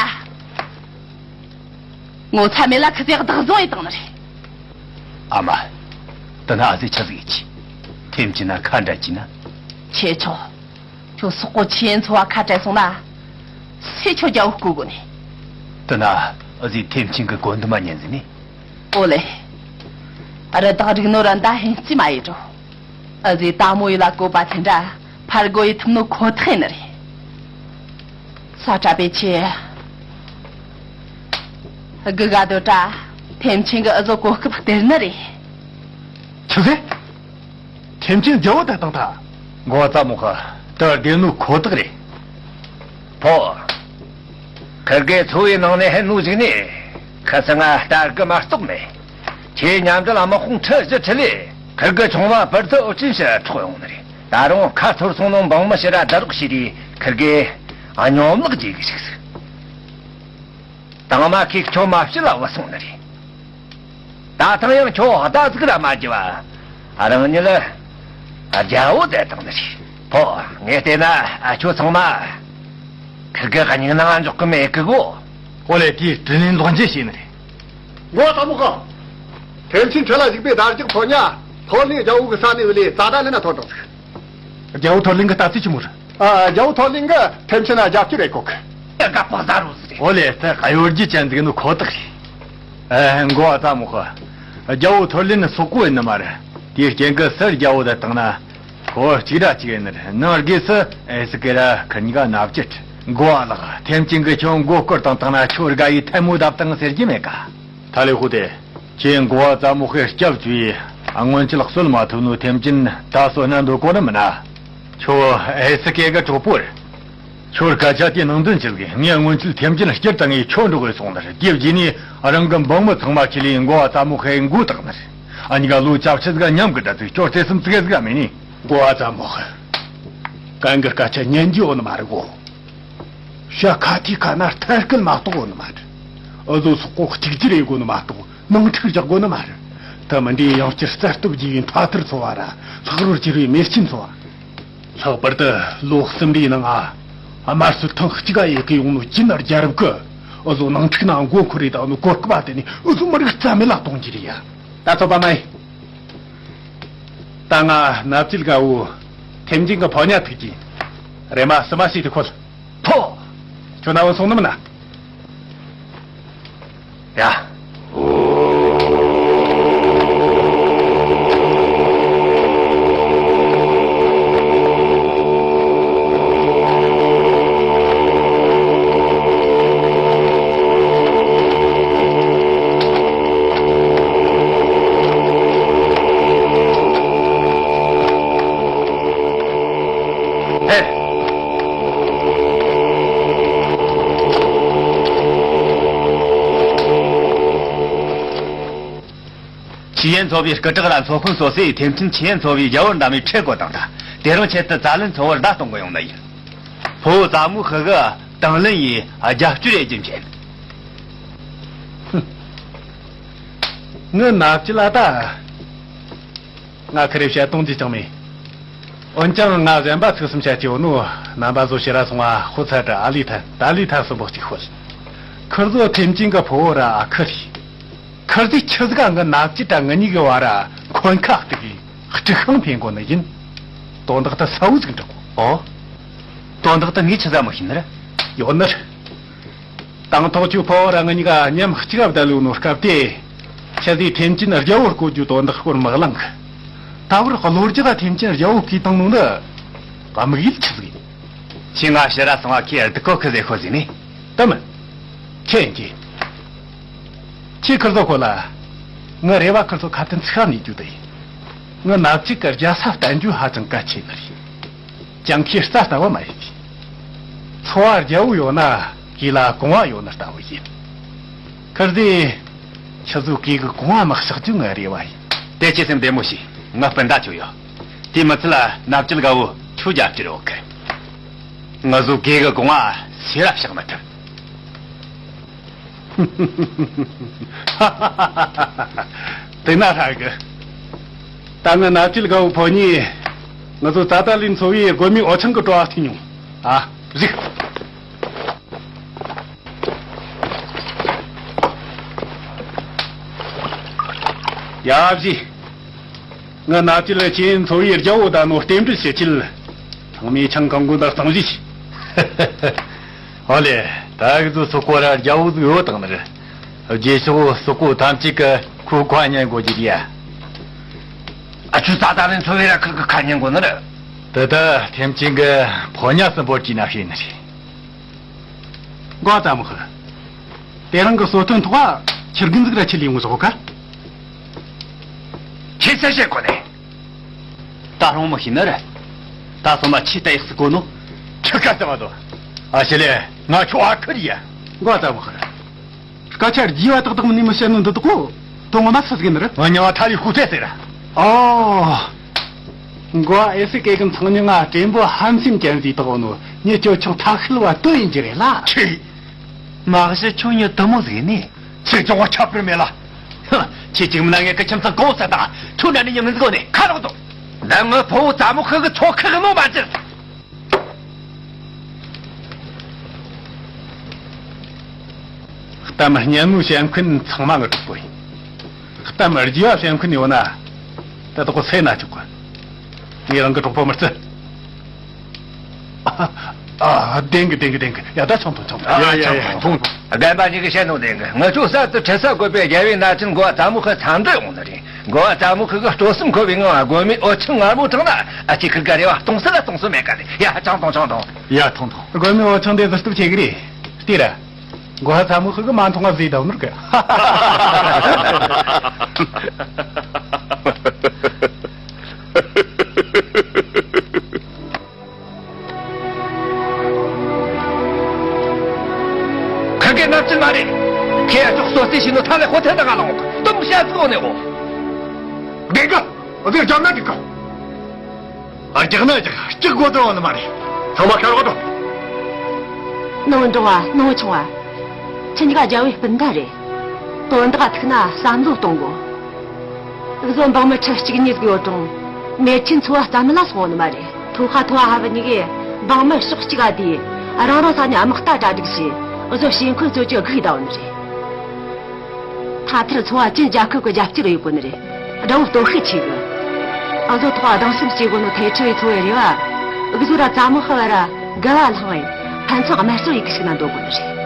ངོ་ཚ་མེད་ལ་ཁི་ཚེ་བདག་བཟུང་ཡེ་བཏང་ནི་རེད། ཨ་མ། དེ་ན་ཨ་ཟེ་ཆི་ཟིག་ཡེ་ཆི། ཐེམ་ཆེན་ན་ཁ་འདྲ་གྱིས་ན། ཆེ་ཆོག་ཁྱོད་སོག་པོ་ཆེན་འཚོ་བ་ཁ་བྲལ་སོང་ན། སུས་ཁྱོད་རྒྱལ་པོ་བསྐོ་དགོས་ནི། དེ་ན་ཨ་ཟེ་ཐེམ་ཆེན་གི་གོ་འདི་མ་ཉན་ཟིན་ནི། ཨོ་ལེ། རི་དྭགས་རིག་ནོ་ར་མདའ་ཧན་རྩིས་མ་ཡེ་འགྲོ། ཨ་ཟེ་ད་མོ་ཡེ་ལ་བཀོད་པ་དེ་འདྲ་ཕར་རྒོལ་ཡེ་ཐུབ་ནོ་ཁོ་ཐག་ཡིན་ནི་རེད། ས་ཁྲ་པེ་ཆི། དགུ་ག་དོ་ཏྲ་ཐེམ་ཆེན་གི་ཨ་ཟོ་གོ་སྐབས་སྟེར་ནི་རེད། ཆི་ཟེར། ཐེམ་ཆེན་རྒྱལ་པོ་དེ་བཏང་ཐལ། འགོ་བ་ཙ་མོ་ཁ་དེ་བདེན་ནོ་ཁོ་ཐག་རེད། ཕོ། ཁིར་གེ་ཚོ་བའི་ནང་ནས་ཧན་ནུ་ཞིག་ནས་ཁ་སང་ང་ལྟ་གི་མ་གཏོགས་མེད། ཁྱེད་མཉམ་འབྲེལ་དམག་དཔུང་ཁྲི་བཞི་ཁྲི་ལས་ཁིར་གེ་ཆུང་བ་པར་ཐི་ཨོ་ཅིན་ཕྱིར་འཕྲོག་ཡོང་ནི་རེད། ད་རུང་ཁ་འཐོར་སོང་ནོ་འབངས་མི་ཕྱི་ར་བསྡད་རོགས་བྱས་རེ་ཁིར་གེ་སྙོམ་ལག་རྒྱག་གི་ཞིག་ཟིག་དང་མ་ཁིས་ཁྱོད་མ་ཕྱི་ལ་བུད་སོང་ནི་རེད། ད་ཐེངས་ཡང་ཁྱོད་ད་ཟིག་ར་མ་བརྒྱབ་བ། རང་ཉིད་ལ་རྒྱལ་བོ་བཙལ་བཏང་ནི་རེད། ཕོ་ངས་བལྟས་ན་ཁྱོད་ཚང་མ་ཁིར་གེ་སྙིང་ནང་འཇོག་གི་མེད་གི་གོ། ཨོ་ལེ་དེའི་དྲིན་ལན་ལོག་འཇལ་བྱས་ནི་རེད། མགོ་བ་ཚ་མོ་ཁ། ཐེམ་ཆེན་ཁྲི་ལ་བཞུགས་པའི་དར་ལྕོག་ཕོ་ཉ་ཐོ་ལིན་རྒྱལ་བོ་གི་ས་ནས་བུད་ལས་རྩ་དང་ལེན་ན་ཐོན་བཏང་ཟིག་རྒྱལ་བོ་ཐོ་ལིན་གི་ལྟ་ཚུལ་ཆི་མོ་རེད། ཨ། རྒྱལ་བོ་ཐོ་ལིན་གི་ཐེམ་ཆེན་ན་རྒྱབ་སྐྱོར་ཡེད་གོ་གི། ཡ་དགའ་པོ་ཟ་རོ་ཟིག་རེད། ཨོ་ལེ་ད་གཡོ་སྒྱུ་ཅན་ཟིག་ནི་ཁོ་ཐག་རེད། ཨ། མགོ་བ་ཚ་མོ་ཁ། རྒྱལ་བོ་ཐོ་ལིན་ནི་སོག་པོ་ཡིན་ནི་མ་རེད། དེའི་རྐྱེན་གི་སུ་རྒྱལ་བོ་བསྡད་བཏང་ན། ཁོ་གཅིག་ར་གཅིག་ཡིན་ནི་རེད། ནང་སྒོས་སུ་ཨེ་སི་ཀེ་ར་ཁིར་གཉིས་ཀ་མནའ་བཅད། མགོ་བ་ལགས། ཐེམ་ཆེན་གི་ཁྱོད་མགོ་སྐོར་བཏང་བཏང་ན་ཁྱོད་དགའ་ཡི་ཐལ་མོ་བརྡབ་བཏང་ཟེར་གྱི་མེད་ཀ། ཐ་ལེ་ཧུ་ཏེ། ཁྱེད་མགོ་བ་ཚ་མོ་ཁའི་སྐྱབས་བཅོལ་ཡི་སྔོན་ཆད་གསོད་མ་ཐུབ་ནོ་ཐེམ་ཆེན་ད་གསོད་ན་འདོད་གོ་ནི་མིན་ན། ཁྱོད་ཨེ་སི་ཀེ་གི་གྲོགས་པོ་རེད། ཁྱོད་སྐད་ཆ་དེ་ནང་དོན་ཆི་ཟིག་ངས་སྔོན་ཆད་ཐེམ་ཆེན་སྐྱུར་བཏང་ངས་ཁྱོད་འགྲོ་དགོས་སོང་ནི་རེད། དེ་རྗེས་ནས་རང་གི་འབངས་མི་ཚང་མ་ཁྲིད་ལས་མགོ་བ་ཚ་མོ་ཁའི་མགོ་བཏགས་ནི་རེད། ཨ་ནི་ག་ལོ་བཅུ་བཞི་ཟིག་མཉམ་གི་འདྲ་ཟིག་ཁྱོད་བརྩེ་སེམས་ཙི་གེ་ཟིག་མེད་ནི། མགོ་བ་ཚ་མོ་ཁ། གན་གི་སྐད་ཆ་ཉན་རྒྱུ་ཡོད་ནི་མ་རེད་གོ། ཤ་ཁ་ཐིག་ཁ་ན་ཐལ་སྐད་མ་གཏོགས་ཡོད་ནི་མ་རེད། འུ་ཟོ་སོག་པོ་གཅིག་གྱུར་ཡེད་དགོས་ནི་མ་གཏོགས་ནང་འཁྲུག་རྒྱག་དགོས་ནི་མ་རེད། དེ་མིན་འདིའི་ཡང་བསྐྱར་གསར་གཏོད་བགྱིས་པའི་མཐའ་ཐར་ཚོ་བ་ར་ལྷག་རོ་གྱུར་བའི་མེ་སྐྱིན་ཚོ་བ། ལྷག་པར་དུ་ལོ་གསུམ་རེའི་ནང་ང་དམར་གསོད་ཐེངས་གཅིག་ག་ཡེ་གི་ཡོང་ནོ་ཅི་ན་རྒྱལ་རབས་ཀྱི་འུ་ཟོ་ནང་འཁྲུག་ནང་མགོ་འཁོར་རེ་དང་ནོ་གོ་སྐབས་དེ་ནི་འུ་ཟོ་མི་རིགས་རྩ་མེད་ལ་གཏོང་རྒྱུ་རེད་ཡ། ད་ཚོད་པ་མ་ཡིན། ད་ང་མནའ་བཅད་དགའ་བོ་ཐེམ་ཆེན་གྱི་ཕོ་ཉ་ཐུག་གྱིན། རེ་མ་སི་མ་སི་དུ་ཁོལ། ཕོ། ཁྱོད་ན་བུད་སོང་ནི་མིན་ན། ཡ། ཆི་ཡན་ཚོ་བའི་སྐུ་དྲག་ལ་ཚོ་དཔོན་སོ་སོས་ཐེམ་ཆེན་ཆི་ཡན་ཚོ་བའི་རྒྱལ་བོར་འདམ་མི་ཁྲེ་གོ་དང་ད། དེ་རིང་ཆེད་དུ་ཙ་ལན་ཚོ་བར་བརྡ་གཏོང་གི་ཡོང་ནི་ཡིན། ཕོ་བོ་ཙ་མུ་ཧི་གི་དང་ལེན་ཡིས་རྒྱབ་སྐྱོར་ཡེད་རྒྱུ་མཁྱེན། ངི་ན་བཅི་ལ་ད། ང་ཁི་རེ་བཤད་གཏོང་རྒྱུ་ཅང་མེད། འོན་ཀྱང་ང་གཞན་པ་ཚིག་གསུམ་བཤད་ཀྱི་ཡོད་ནོ། རྣམ་པ་ཚོ་ཕྱི་ར་སོང་བ་ཧུ་ཚ་དྲ་ཨ་ལི་ཐན་ད་ལི་ཐན་གསུམ་པོ་གཅིག་ཤོད། ཁིར་ཚོ་ཐེམ་ཆེན་གི་ཕོ་བོ་ར་ཨ་ཁུ་རེད། ཁིར་ཚོས་ཆི་ཟིག་ག་ངི་ན་བཅི་དྲ་ངི་གཉིས་གི་བར་ར་འཁོན་ཁ་གཏུག་གི་དཀྲུག་ཤིང་འཕེན་གོ་ནི་ཡིན། དོན་དག་ད་གསལ་བོ་ཟིག་འགྲིག་གོ། ཨོ། དོན་དག་ད་ངས་ཆི་ཟིག་མི་ཤེས་ནི་རེད། ཡོད་ནི་རེད། དང་ཐོག་ཆུ་ཕོ་བོ་ར་ང་གཉིས་ཀ་མཉམ་གཅིག་བསྡད་ལུགས་ནོ་སྐབས་དེ། ཁྱེད་ཚོས་ཐེམ་ཆེན་རྒྱལ་བོ་བསྐོ་རྒྱུའི་དོན་དག་སྐོར་མི་གླེང་གི། ད་བར་གློ་རྒྱག་ཐེམ་ཆེན་རྒྱལ་བོ་བསྐོས་བཏང་ནོ་འདི་དམིགས་ཡུལ་ཆི་ཟིག་ཡིན། ཁྱེད་ང་ཕྱི་ར་སོང་བ་ཁྱེད་སྡུག་གོ་ཁི་ཟེར་ཤོད་ཟིག་ནི། ད་མིན། ཁྱེད་ཡིན་གྱི། ཁྱེད་ཁིར་ཚོ་ཁོ་ལ། ང་རེ་བ་ཁིར་ཚོ་ཁ་དན་ཚིག་ནས་རྒྱུ་དེ་ཡིན། ང་ན་བཅི་གི་རྒྱལ་ས་བསྟན་རྒྱུ་ཧ་ཅང་གལ་ཆེ་ནི་རེད། ཀྱང་ཁྱེད་རྩ་ལྟ་བུ་མ་ཡིན་གྱི། འཚོ་བ་རྒྱལ་བོ་ཡོད་ན་གོས་ལ་གོང་བ་ཡོད་ནི་ལྟ་བུ་ཡིན། ཁིར་ཚོས་ཁྱེད་ཚོའི་གོས་གི་གོང་བ་མི་གཤག་རྒྱུ་ངའི་རེ་བ་ཡིན། དེ་ཁྱེད་སེམས་བདེ་མོ་བྱོས། ང་སྤུན་ཟླ་ཁྱོད་ཡོད། དེ་མི་ཚད་ལ་ན་བཅི་དགའ་བོ་ཁྱོད་རྒྱབ་སྐྱོར་ཡོད་གི། ང་ཚོའི་གོས་གི་གོང་བ་ཕྱི་ར་གཤག་མི་ཐུབ། དེ་ན་ཧྲ་གི། ད་ང་ན་བཅི་དགའ་བོ་ཕོ་ཉས་ང་ཚོ་ཙ་ཏ་ལིན་ཚོ་བའི་དགོན་མིའི་འོ་ཆང་གི་བྲོ་བ་ཐིག་མྱོང་། ཨ། གཟིགས། ཡ་གཟིགས། ང་ན་བཅི་ལ་ཆེན་ཚོ་བའི་རྒྱལ་བོ་ད་ནོ་རྟེན་འབྲེལ་བྱེད་ཆེད། ཚང་མས་ཆང་གང་དགོས་འདར་གཏང་གཟིགས། ཨོ་ལེ། ད་གི་ཚོ་སོག་པོ་ར་རྒྱལ་བོ་ཟིག་ཡོད་དང་ནི་རེད། རྗེས་ཕྱོགས་སོག་པོ་ཐམས་ཅད་ཀྱི་ཁོའི་ཁ་ཉན་དགོས་རྒྱུ་རེད་ཡ། ཨ་ཆུ་ཙ་ཏ་ལིན་ཚོ་བའི་ར་ཁིར་གི་ཁ་ཉན་དགོས་ནི་རེད། དེ་ད་ཐེམ་ཆེན་གི་ཕོ་ཉ་གསུམ་པོ་གྱིས་ན་ཤེས་ནི་རེད། མགོ་ཙ་མོ་ཧི། དེ་རིང་གི་གསོལ་སྟོན་ཐོག་ཁྱི་རྒན་ཟིག་ར་ཁྲིད་ལས་ཡོང་བཟོ་ག། ཁྱེད་ཚོས་བཤད་གོ་ནས། ད་རུང་མི་ཤེས་ནི་རེད། ད་སོ་མ་ཁྱི་ལྟ་ཡག་སི་གོ་ནོ། ཁྱི་ཁ་ཙམ་མ་དོ། ཨ་ཤེ་ལེ། ང་ཁྱོད་ཨ་ཁུ་རེད་ཡ། མགོ་ཙ་མོ་ཧི། སྐད་ཆ་རྒྱས་པ་ཏག་ཏག་མིན་ནི་མི་བཤད་ནོ་འདི་དག་གོ། དོན་ངོ་མ་སུ་ཟིག་ཡིན་ནི་རེད། ང་མྱིང་ང་ཐ་ལི་ཧུ་ཚེ་ཟེར། ཨོ། འགོ་ཨེ་སི་ཀེ་གི་ཚང་ཉི་ང་བྲན་པོ་ཧམ་སེམས་ཅན་ཟིག་དག་ནོ་ཉི་ཅོ་ཆུང་ཐ་ཤལ་བ་དོ་ཡིན་གྱི་རེད་ལ། ཆི། མ་གཞི་ཁྱོད་ཉི་དུ་མོ་ཟིག་ནི། ཆི་ཅོ་བ་ཁྱབ་པར་མེད་ལ། ཧ། ཁྱེད་ཅིག་མིན་ན་ངས་ཀི་ཁྱིམ་ཚང་གོང་ས་དང་ཁྱོད་འདྲ་ནི་ཉི་ངན་ཟིག་ནི་ཁ་རོག་དོ། ད་ངའི་ཕུ་བོ་ཙ་མོ་ཧི་གི་ཚོ་ཁག་གི་ནོ་མ་ཅི། གཏམ་སྙན་མོའི་བཤད་མཁན་ཚང་མ་ངའི་གྲོགས་པོ་ཡིན། གཏམ་རྒྱས་པ་བཤད་མཁན་ཡོད་ན། ད་དོག་གོ་སེ་ན་ཆོག་གི། ངས་རང་གི་གྲོགས་པོ་མི་བརྩི། ཨ། བདེན་གི་བདེན་གི་བདེན་གི། ཡ་ད་ཆང་འཐུང་ཆང་འཐུང་། ཡ་ཡ་ཡ་ཡ། འཐུང་འཐུང་། རྒན་པ་གཉིས་ཀྱིས་བཤད་ནོ་བདེན་གི། ང་ཚོ་གསར་དུ་ཁྲི་ས་བཀོད་པའི་རྒྱལ་བའི་མནའ་བཅད་འགོ་བ་ཙ་མོ་ཧི་འཚམས་འདྲི་ཡོང་ནི་རེད། འགོ་བ་ཙ་མོ་ཧི་གི་སྤྲོ་སེམས་འཁོལ་བའི་ངང་སྒོ་མའི་འོད་ཆེན་མངར་མོ་དྲངས་ན། ཨ་ཅེ་ཁིར་ག་རེ་བ་གཏོང་སྲིད་ལ་གཏོང་སྲིད་མེད་ག་ལེ། ཡ་ཆང་འཐུང་ཆང་འཐུང་། ཡ་འཐུང་འཐུང་། སྒོ་མའི་འོད་ཆེན་དེ་ཟུར་ཐུབ་ཆེ་གི་རེད། ལྟོས་ར། འགོ་བ་ཙ་མོ་ཧི་གི་མ་འཐུང་བ་ཟིག་བསྡད་ནོ་གི། ཁ་སྐད་ནག་ཅིག་མ་རེད། ཁྱེད་ཅོག་སོ་སྟེ་ཤི་ནོ་ཐ་ལེ་ཧོ་ཐལ་ད་ག་ལོང་དུམ་བཤད་ཚོ་ནས་འོ། བདེན་གི། འོ་དེ་རྒྱབ་ན་འགྲིག་གི། ཨ། རྒྱག་ན་རྒྱག་སྐྱིད་གོ་དུ་འོང་ནི་མ་རེད། ཚང་མ་ཤར་གོ་དུ། ནང་འབྲོང་བ་ནང་ཆུང་བ། ཁྱེད་གཉིས་ཀ་རྒྱལ་བའི་སྤུན་ཟླ་རེད། དོན་དག་ཐུག་ན་བསམ་བློ་གཏོང་དགོ། འུ་ཚོ་འབངས་མི་ཁྲི་གཅིག་གཉིས་ཟིག་ཡོད་རུང་། མེར་ཆེན་ཚོ་བ་རྩ་མེད་ལ་སོང་བ་ནི་མ་རེད། ཐོ་ཁ་ཐོ་བ་ཧ་བུ་གཉིས་ཀས་འབངས་མི་ཕྱོགས་གཅིག་ག་དེས་རང་རང་ས་ནས་དམག་རྟ་གྲ་སྒྲིག་བྱས། འུ་ཚོ་ཞེ་འཁོན་རྩོད་རྒྱུ་སྒུག་བསྡད་བ་ནི་རེད། ཐ་ཐར་ཚོ་བ་ཅིན་རྒྱལ་ཁབ་ཀྱི་རྒྱབ་སྐྱོར་ཡོད་གོ་ནི་རེད། དགྲ་བོ་སྟོབས་ཤུགས་ཆེ་གི། འུ་ཚོ་ཐོག་གདུང་སེམས་སྐྱེ་དགོས་ནོ་ཐལ་ཆེ་བའི་ཚོ་བའི་རེ་བ། འུ་ཚོ་ར་ཙ་མོ་ཧི་བ་ར་འགལ་བ་བསླངས་བས་ཕན་ཚུན་དམར་གསོད་ཡེད་གི་ཞིག་ན་འདོད་གོ་ནི་རེད།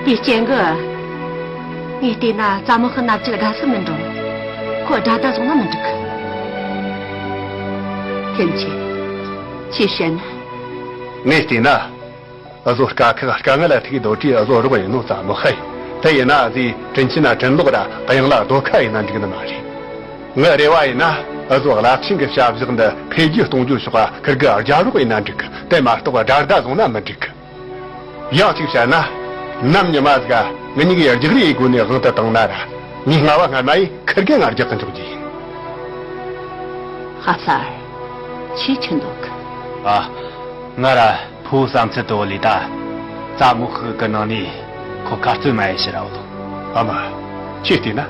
དེའི་རྐྱེན་གི། ངས་བལྟས་ན་ཙ་མོ་ཧི་མནའ་བཅད་དགའ་བསུ་མིན་འགྲོ། ཁོ་དགྲ་ཟླ་བཟུང་ན་མི་འགྲིག་གི། ཐེམ་ཆེན། ཁྱེད་བཤད་ན། ངས་བལྟས་ན། འུ་ཚོ་དཀའ་ཁག་དཀའ་ངལ་ལ་ཐུག་གི་སྡོད་དུས་འུ་ཚོ་རོགས་ཡིན་ནོ་ཙ་མོ་ཧི་ཡིན། དེ་ཡིན་ན་འུ་ཚོས་དྲིན་ཆེན་ན་དྲིན་ལོག་ར་གཡང་ལ་རྡོ་ཁ་ཡིན་ན་འགྲིག་ནི་མ་རེད། ངའི་རེ་བ་ཡིན་ན་འུ་ཚོ་རླབས་ཆེན་གྱི་བྱ་བཞག་འདི་འཕེལ་རྒྱས་གཏོང་རྒྱུའི་ཕྱོགས་ཁིར་གི་རྒྱབ་རོགས་ཡིན་ན་འགྲིག་གི། དེ་མ་གཏོགས་དགྲ་ཟླ་བཟུང་ན་མི་འགྲིག་གི། ཡང་གཅིག་བཤད་ན། ནམ་ཉི་མ་ཟིག་ངེད་གཉིས་ཀྱིས་རྒྱག་རེས་ཡེད་དགོས་ནས་དབང་དུ་བཏང་ན་ར། ངས་སྔ་བ་སྔ་མ་ཡིས་ཁིར་གེ་ང་རྒྱག་གི་འཇུག་རྒྱུ་ཡིན། ཧ་སར། ཆེས་ཆེ་འདུག་ཨ། ང་ར་ཕུ་བོ་བསམ་ཚུལ་དུ་ལས་ད། ཙ་མོ་ཧི་གི་ནང་ནས་ཁོ་ཁ་རྩོད་མ་ཡེ་ཕྱིར་ར་འོ་དོ། ཨ་མ། ཁྱེད་བལྟས་ན།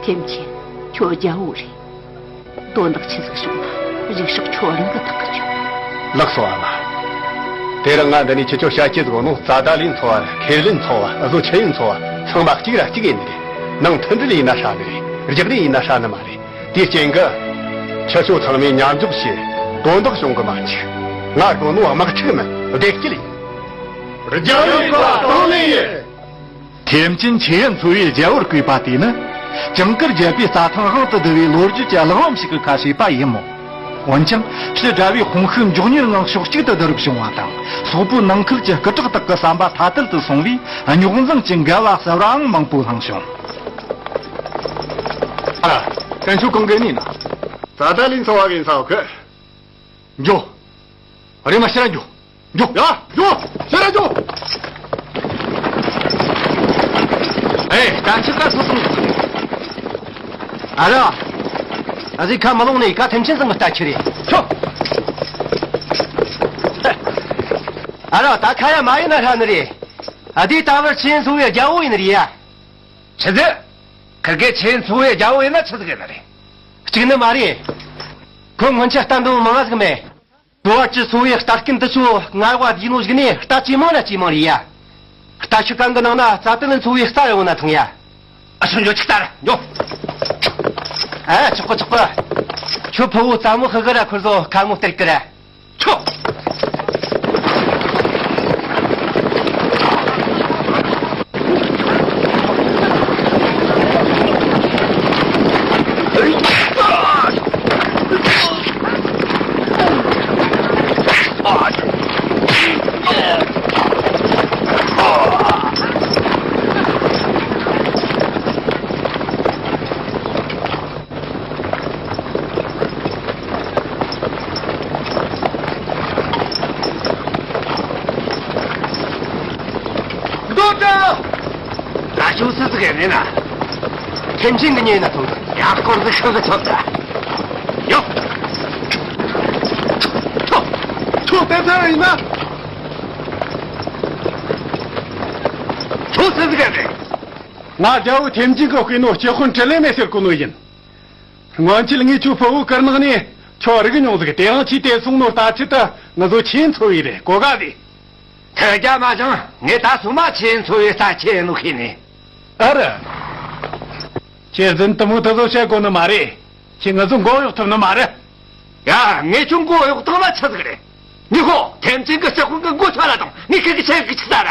ཐེམ་ཆེན། ཁྱོད་རྒྱལ་བོ་རེད། དོན་དག་ཆི་ཟིག་བྱུང་ན་རིགས་ཤོག་ཁྱོད་རང་གི་ཐག་གི་ཆོད། ལགས་སོ་ཨ་མ། དེ་རིང་ང་འདི་ནས་ཁྱེད་ཆོ་བཤད་ཀྱི་ཟིག་ནོ་ཙ་ད་ལིན་ཚོ་བ་ཁེར་ལིན་ཚོ་བ་འུ་ཚོ་ཆེ་ཡིན་ཚོ་བ་ཚང་མ་གཅིག་ར་གཅིག་ཡིན་ནི་རེད། ནང་མཐུན་སྒྲིལ་ཡིན་ན་ཧྲ་ནི་རེད། རྒྱག་རེས་ཡིན་ན་ཧྲ་ནི་མ་རེད། དེའི་རྐྱེན་གི། ཁྱེད་ཆོ་ཚང་མས་མཉམ་འཇོག་བྱེད། དོན་དག་བྱུང་གི་མ་འཇུག་ང་དགོས་ནོ་དམག་འཁྲུག་མིན་བདེ་སྐྱིད་ཡིན། རྒྱལ་བའི་བཀའ་དང་ལེན་ཡིན། ཐེམ་ཆེན་ཆེ་ཡན་ཚོ་བའི་རྒྱལ་བོར་བསྐོས་པ་དེ་ནི། ཇིང་གུར་རྒྱལ་པོའི་རྩྭ་ཐང་དབང་དུ་བསྡུ་བའི་ལོ་རྒྱུས་ཀྱི་གླེགས་བམ་ཞིག་གི་ཁ་བྱས་པ་ཡིན་མོད། འོན་ཀྱང་། ཕྱི་དགྲ་བོའི་དཔུང་ཤུགས་མགྱོགས་མྱུར་ངང་ཕྱོགས་གཅིག་ཏུ་བསྡུ་རུབ་བྱུང་བ་དང་། སོག་པོའི་ནང་ཁུལ་གྱི་སྐུ་དྲག་དག་གི་བསམ་པ་ཐ་དད་དུ་སོང་བས། རྙོག་འཛིང་གི་འགལ་བ་གསལ་བའང་མང་པོ་བསླངས་བྱུང་། ཨ། གན་ཆོ་གང་གི་ནི་ན། ཙ་ད་ལིན་ཚོ་བ་གི་ཡིན་ས་འོ་ཁི། འགྱོ། རེམ་མ་ཕྱིར་ར་འགྱོ། འགྱོ། ཡ། འགྱོ། ཕྱིར་ར་འགྱོ། ཨེ། ད་ཕྱིར་ད་སོ་སོང་། ཨ་ར། ཨ་ཟི་ཁ་མ་ལོང་ནས་ཀ་ཐེམ་ཆེན་ཚང་གི་ལྟ་ཁྱེར་རེ། ཆོ། ཨ་ར། ད་ཁ་ཡ་མ་ཡིན་ན་ཧྲ་ནི་རེད། ཨ་དེ་ད་བར་ཆེན་ཚོ་བའི་རྒྱལ་བོ་ཡིན་ནི་རེད་ཡ། ཆི་ཟེ། ཁིར་གེ་ཆེན་ཚོ་བའི་རྒྱལ་བོ་ཡིན་ན་ཆི་ཟིག་ཡིན་ནི་རེད། གཅིག་ནི་མ་རེད། ཁོ་སྔོན་ཆད་རྟ་འདོན་མང་ང་ཟིག་མེད། འགྲོ་བ་སྤྱི་ཚོ་བའི་རྟ་རྐུན་དུ་ཚོ་ངར་བ་བསྡུས་ནོ་ཞིག་ནས་རྟ་ཇེ་མང་ལ་ཇེ་མང་རེད་ཡ། རྟ་ཁྱུ་གང་གི་ནང་ན་རྩ་དོན་ཚོ་བའི་རྟ་ར་འོ་ན་ཐང་ཡ། ཨ་ཆོ་འགྱོ་ཆིག་ལྟ་ར་འགྱོ། ཨ་ཆོག་གི་ཆོག་གི། ཁྱོད་ཕུ་བོ་ཙ་མོ་ཧི་གི་ར་ཁོར་ཚོ་ཁ་ངོ་སྟེར་གི་ར། ཆོ། རྡོ་བཀྲ། ད་ཤུགས་སུ་ཟིག་ཡིན་ན། ཐེམ་ཆེན་གི་ཉེ་ན་ཐོང་གི། ཡང་སྐོར་ཟིག་ཤུགས་སུ་ཐོབ་ད། ཁོ་དེ་ཚར་ཡིན་ན། ཁྱོད་སུ་ཟིག་རེད། ང་རྒྱལ་བོ་ཐེམ་ཅིན་གྱིས་བསྐོས་ནོ་སྐྱེ་དཔོན་དྲིན་ལན་མེད་ཟེར་གོ་ནོ་ཡིན། སྔོན་ཆད་ངས་ཁྱོད་ཕུ་བོ་དཀར་ནག་ནས་ཁྱོད་རིག་མྱོང་ཟིག་དེ་རིང་ཁྱོས་དེད་སོང་ནོ་ལྟ་ཆེད་དུ་ང་ཚོ་ཁྱེད་འཚོལ་བས་རེད། གོ་ག་ཟིག་ཐལ་རྒྱ་མ་བྱུང་། ངས་ད་སོ་མ་ཁྱེད་འཚོལ་བའི་རྩ་ཆེ་ཡིན་ནོ་ཤེས་ནས། ཨ་ར། ཁྱེད་རྫུན་དུ་མོ་དུ་བཟོ་བྱེད་དགོས་ནི་མ་རེད། ཁྱེད་ང་ཚོ་མགོ་གཡོག་ཐུབ་ནི་མ་རེད། ཡ། ངས་ཁྱོད་མགོ་གཡོག་བཏང་ན་ཆི་ཟིག་རེད། ཉི་ཧོ། ཐེམ་ཅིན་གྱི་སྐྱེ་དཔོན་གྱི་མགོ་ཆོད་ལ་དང་ངས་ཁྱེད་ཀྱི་ཆེད་ཀྱི་ཆི་ཟ་ར།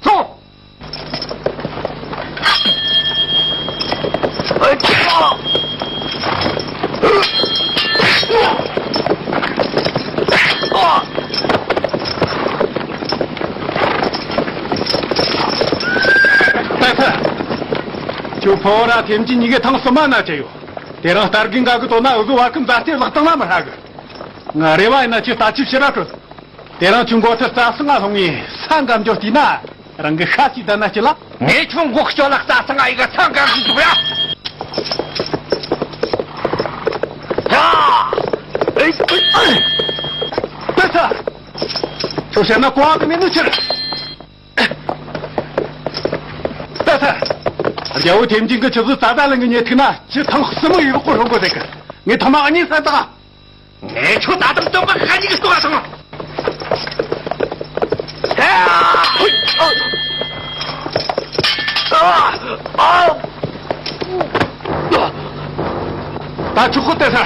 སོང་། ད་ད། ཁྱོད་ཕོ་ར་ཐེམ་ཅིན་གཉིས་ཀས་ཐེངས་གསུམ་མ་ན་བྱས་ཡོད། དེ་རིང་རྟ་རྒན་འགའ་གི་དོན་ན་འུ་ཟོ་བར་ཁམས་མཛའ་བརྩེ་བརླག་བཏང་ན་མི་ཧྲ་གི། ང་རེ་བ་ཡིན་ན་ཁྱོས་ལྟ་ཅི་ཕྱིར་ར་ཁྲོད། དེ་རིང་ཁྱོད་མགོ་ཐུར་རྩྭ་ས་ང་ལྷུང་ངས་ས་འགམ་འཇོག་བལྟས་ན་རང་གི་ཤ་ཅིག་ལྡན་ན་ཅི་ལ། ངས་ཁྱོད་མགོ་སྐྱོ་ལ་རྩྭ་ས་ང་ཡི་ག་ས་འགམ་གི་འཇུག་ཡ། ཡ། ཨེ། ཨེ། ཨེ། ད་ད། ཁྱོད་བཤད་ན་གོ་བ་གི་མེད་ནོ་ཕྱིར། ད་ད། རྒྱལ་བོ་ཐེམ་ཅིན་གྱིས་ཁྱོད་ཚོ་རྩྭ་ད་ལེན་གི་ཉེས་ཐུག་ན་ཁྱོད་ཐེངས་གསུམ་མོ་ཡི་གེ་སྐོར་ཧྲོ་གོ་ཟེར་གི། ངས་ཐེངས་མ་གཉིས་ས་ད། ངས་ཁྱོད་ད་དུང་སྟོན་པ་ཁ་ཉིན་གྱི་ལྟོ་བ་སོང་། ད་ཆུ་ཁོ་ཏེ་ས།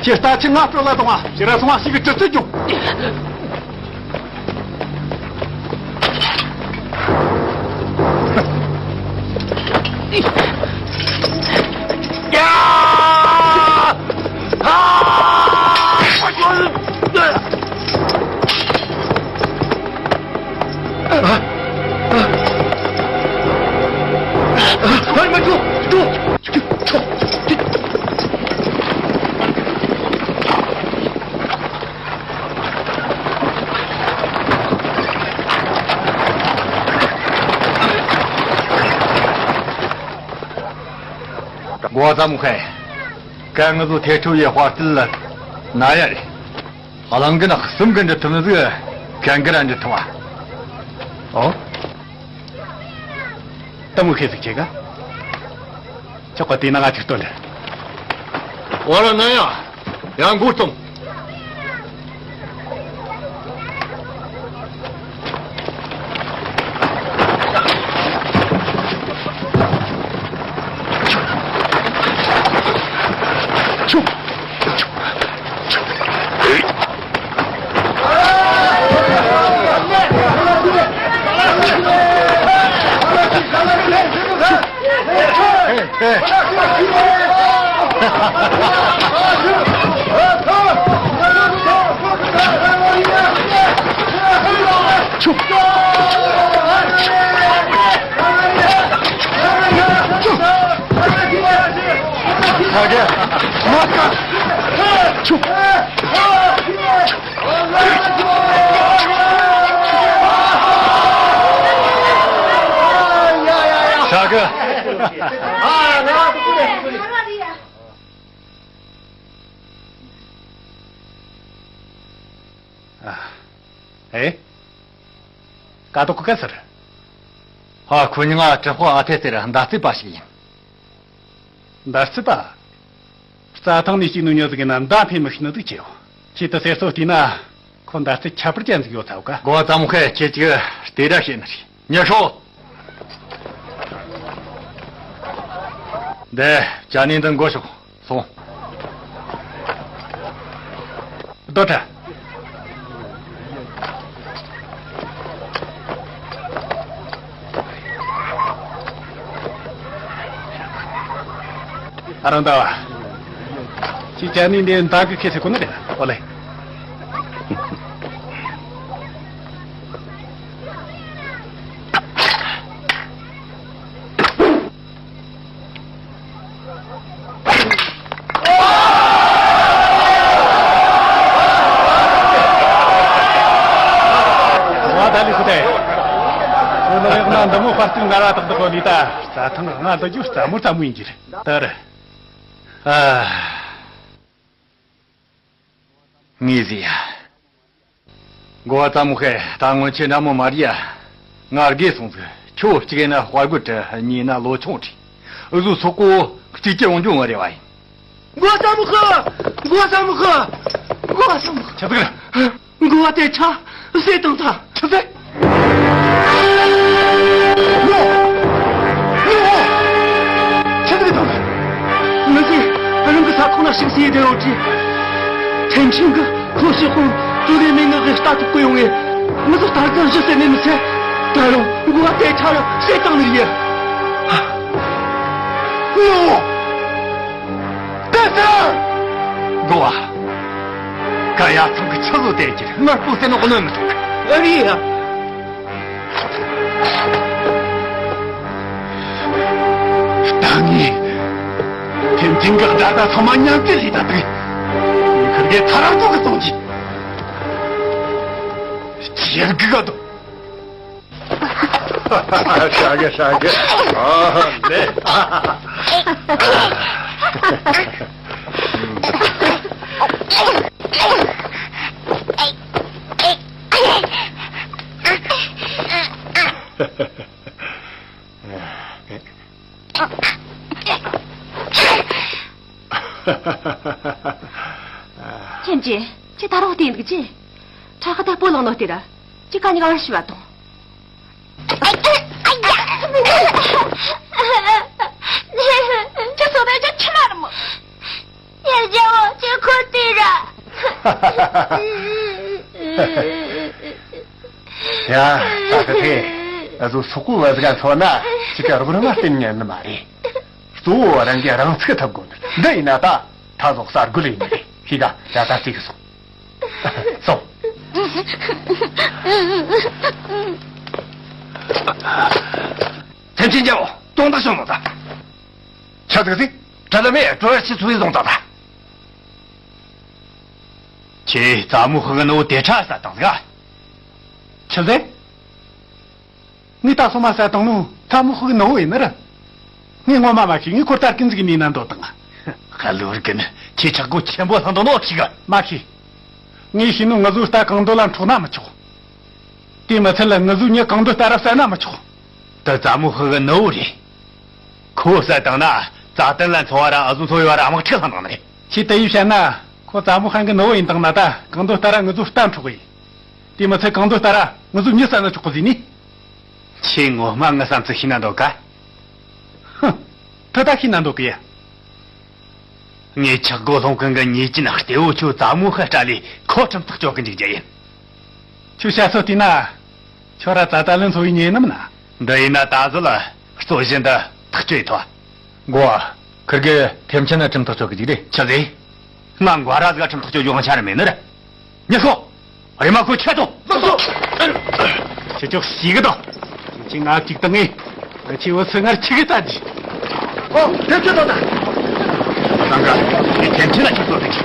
ཁྱེད་ལྟ་ཆི་ང་སྤྲོ་ལ་གཏོང་བ་ཞེ་ར་སོང་བ་ཞིག་གི་གྲི་རྩི་བྱུང་། འགོ་བ་ཙམ་ཁའི། ཀན་ང་ཚོ་ཐེ་ཁྲུ་ཡི་དཔའ་རྟུལ་ལ་ན་ཡ་རེད། གླང་གི་ནག་གསུམ་གི་འདྲི་ཐུབ་ནི་ཟིག་ཀན་གི་ར་འདྲི་ཐུབ་བ། ཨོ། ཏི་མུ་ཁེ་ཟིག་ཁྱེད་ཀ། ཆོག་ག་དེ་ན་ང་ཅིག་སྟོན་རེ། ཨོ་ར་ན་ཡ། ཡང་མགོ་གཏོང་། ཧྲ་གི། ཨ། ཨེ། ཀ་ཏོག་གི་ག་ཟེར། ཧ། ཁོ་ཉིད་ང་གྲི་ཕོག་ཨ་ཐེ་ཟེར་མདའ་རྩེད་པ་ཞིག་ཡིན། མདའ་རྩེད་པ། རྩྭ་ཐང་ནས་སྐྱེས་ནོ་མྱི་ཟིག་ཡིན་ན་མདའ་འཕེན་མི་ཤེས་ནི་ཟིག་ཆེ་བ། ཁྱེད་དུ་ཟེར་སོ་བལྟས་ན། ཁོ་མདའ་རྩེད་ཁྱད་པར་ཅན་ཟིག་ཡོད་ཚ་བ་ཀ། འགོ་བ་ཙམ་ཁའི་ཁྱེད་ཅིག་ལྟེ་ར་བྱེད་ནི་རེད། མྱི་ཧྲོ། འདི་ཅ་ནི་འདི་འགོ་ཤོག་སོང་། རྡོ་ཁྲ། ཨ་རང་ཟླ་བ། ཁྱེད་ཅ་ནི་འདི་མདའ་གི་ཁེ་ཚེ་ཁོ་ན་རེད། ཨོ་ལེ། ང་ད་ལི་སུ་ཏེ། ཁོ་ན་རེག་ན་འདི་མོ་ཕར་ཚུར་ངར་བ་དག་དག་གོ་ལི་ད། རྩྭ་ཐང་ང་འདི་རྒྱུ་རྩ་མོ་རྩ་མོ་ཡིན་གྱི་རེད། ད་རེད། ཨ། ངས་ཟེར་ཡ། འགོ་བ་ཙ་མོ་ཧེ། ད་སྔོན་ཆད་འདྲ་མོ་མ་རེད་ཡ། ང་རྒས་སོང་ཟིག་ཁྱོད་གཅིག་ཡིན་ན་དཔའ་རྒོད་བྲལ། གཉིས་ཡིན་ན་ལོ་ཆུང་བྲལ། འུ་ཟོའི་སོག་པོ་གཅིག་གྱུར་ཡོང་རྒྱུ་ངོ་རེ་བ་ཡིན། འགོ་བ་ཙ་མོ་ཧེ། འགོ་བ་ཙ་མོ་ཧེ། འགོ་བ་ཙ་མོ་ཧེ། ཆི་ཟིག་རེད། འགོ་བ་དེ་ཆ་བསད་བཏང་ཐལ། ཆི་ཟིག་ངོ་། ངོ་། ཆི་ཟིག་བཏང་ཐལ། ང་ཚོས་རང་གི་ས་ཁོངས་ལ་ཞིག་སའི་ཡོད་དུས། ཐེན་ཆིན་གྱིས་ཁོ་ཞི་ཧོང་ཙུ་ལི་མིན་ངག་གི་ལྟ་ཐུབ་ཀྱི་ཡོང་ངས། ང་ཚོ་ལྟ་རྒན་བཞི་ཟེར་ནས་མི་ཚད། ད་རུང་འགོ་བ་དེ་ཆ་ཡང་བསད་བཏང་ནི་ཡིན། ངོ་། དེ་ལྟར། འགོ་བ། ག་ཡ་ཚང་གི་ཆི་ལོ་དེ་ཀྱི་དངོས་པོ་ཟེར་ནོ་གནོད་མི་ཐུབ། ཨ་རི་ཡ། ད་ངས་ཐེན་ཅིན་གྱི་དགྲ་ཟླ་ཚང་མ་མཉམ་བསྲེས་ལས་ད་དུས། ཁིར་གེ་ཐ་རག་ཐོག་གི་གཏོང་གྱི། ཅི་ཡང་གི་ག་དོ། ཧྲ་གི་ཧྲ་གི། ཨ་ལེ། ཁྱེད་ཀྱིས་ཁྱེད་ད་རུང་བལྟས་འདུག་ཅི། ཁྲ་ཁ་ད་སྤོ་ལངས་ནོ་དེ་ར། ཅི་ག་ཉི་ག་བར་ཤི་བ་དང་། ཁྱེད་ཚོ་ད་ཅི་ཁྱི་མ་རེད་མོ། ཡ་རྒྱལ་བོ་ཁྱེད་ཁོ་དེ་ར། ཡ། ད་ཁ་ཁེ། ཨ་ཟོ་སོག་པོ་བ་ཟིག་ག་ཚོ་ན་ཅི་ག་རོགས་རམ་བསྟེན་ཉན་ནི་མ་རེད། གཙོ་བོ་རང་གིས་རང་ཚུགས་ཐུབ་དགོས། འདི་ཡིན་ན་ད་ད་ཟོག་གསར་རྒོལ་ཡིན་ནི་རེད། ཤི་ག་ད་ད་ཅིག་སོང་། སོང་། ཐེམ་ཆེན་རྒྱལ་བོ་དོན་དག་བྱུང་ནོ་ད། ཆ་ཟིག་ཟིག་བྲལ་མེད་གྲོ་ཡ་ཆི་ཚུ་ཡི་བཟུང་ད་ད། ཁྱེད་ཙ་མོ་ཧི་གི་ནོ་དེ་ཁྲ་ས་དང་ཟིག་ཆི་ཟེ། ངས་ད་སོ་མ་ཟ་བཏང་ནོ་ཙ་མོ་ཧི་གི་ནོ་ཡིན་ནི་ར། ངས་ངོ་མ་མ་ཤེས། ངས་ཁོ་ལྟར་གི་འཛིག་ནས་ན་འདོད་དང་། ཧ་ལོར་གི་ནི་ཁྱེད་ཆག་སྒོ་ཆེན་པོ་ལྷང་དོ་ནོ་ཞིག་ག་མ་ཤེས། ངས་ཤེས་ནོ་ང་ཟོ་ལྟ་གང་འདོད་ལ་འཕྲོག་ན་མི་ཆོག་དེ་མི་ཚད་ལ་ང་ཟོ་ཉི་གང་འདོད་ལྟ་ར་བསད་ན་མི་ཆོག་དེ་ཙ་མོ་ཧི་གི་ནོ་རེད། ཁོ་བསད་བཏང་ན་རྩ་དོན་ལ་འཚོ་བ་ར་ཨ་ཟོ་འཚོ་བའི་བར་དམག་འཁྲུག་ལྷང་དང་ནི་རེད། ཁྱེད་དེ་ཡིས་བཤད་ན་ཁོ་ཙ་མོ་ཧན་གི་ནོ་ཡིན་དང་ན་ད་གང་འདོད་ལྟ་ར་ང་ཟོ་ལྟ་འཕྲོག་གི་ཡིན། དེ་མི་ཚད་གང་འདོད་ལྟ་ར་ང་ཟོ་མྱི་བསད་ན་ཆོག་གི་ཟེར་ནི། ཁྱེད་ངོ་མ་ངའི་བསམ་ཚུལ་ཤེས་ན་འདོད་ག་ཧུམ། ད་ད་ཤེས་ན་འདོད་གི་ཡ། ངས་ཆག་སྒོ་སློང་མཁན་གི་ཉེས་ཅན་གཏེ་བོ་ཁྱོད་ཙ་མོ་ཧི་སྤྲད་ལས་ཁོ་ཁྲིམས་ཐག་གཅོད་གི་འཇུག་རྒྱུ་ཡིན། ཁྱོད་བཤད་སྲོལ་བལྟས་ན། ཁྱོད་ར་ཙ་ཏ་ལན་འཚོ་བའི་ཉེ་ནམ་ན། འདི་ཡིན་ན་ད་གཟོད་ལ་རྩོད་གཞི་འདི་ཐག་གཅོད་ཐུབ། འགོ་བ། ཁིར་གེ་ཐེམ་ཆེན་ན་ཁྲིམས་ཐག་གཅོད་གི་འཇུག་རེད། ཆི་ཟེ། ང་འགོ་ར་ཟིག་ཁྲིམས་ཐག་གཅོད་རྒྱུ་དབང་ཆ་ར་མེད་ནི་རེད། ཉི་ཤོག་རེ་མ་ཁོ་ཁྱེད་དོ། ལགས་སོ། ཁྱེད་ཅོག་ཞིག་གི་དང་། ཁྱེད་ང་གཅིག་དང་ངས། ང་ཁྱེད་བུ་ཚོས་ངར་ཁྱི་གི་ལྟ་རྒྱུ། ཨོ། ཐེམ་ཆེན་དོ་ད། ད་ག་ངས་ཐེམ་ཆེན་ན་ཁྱེད་ཚོ་ཐུག་གི།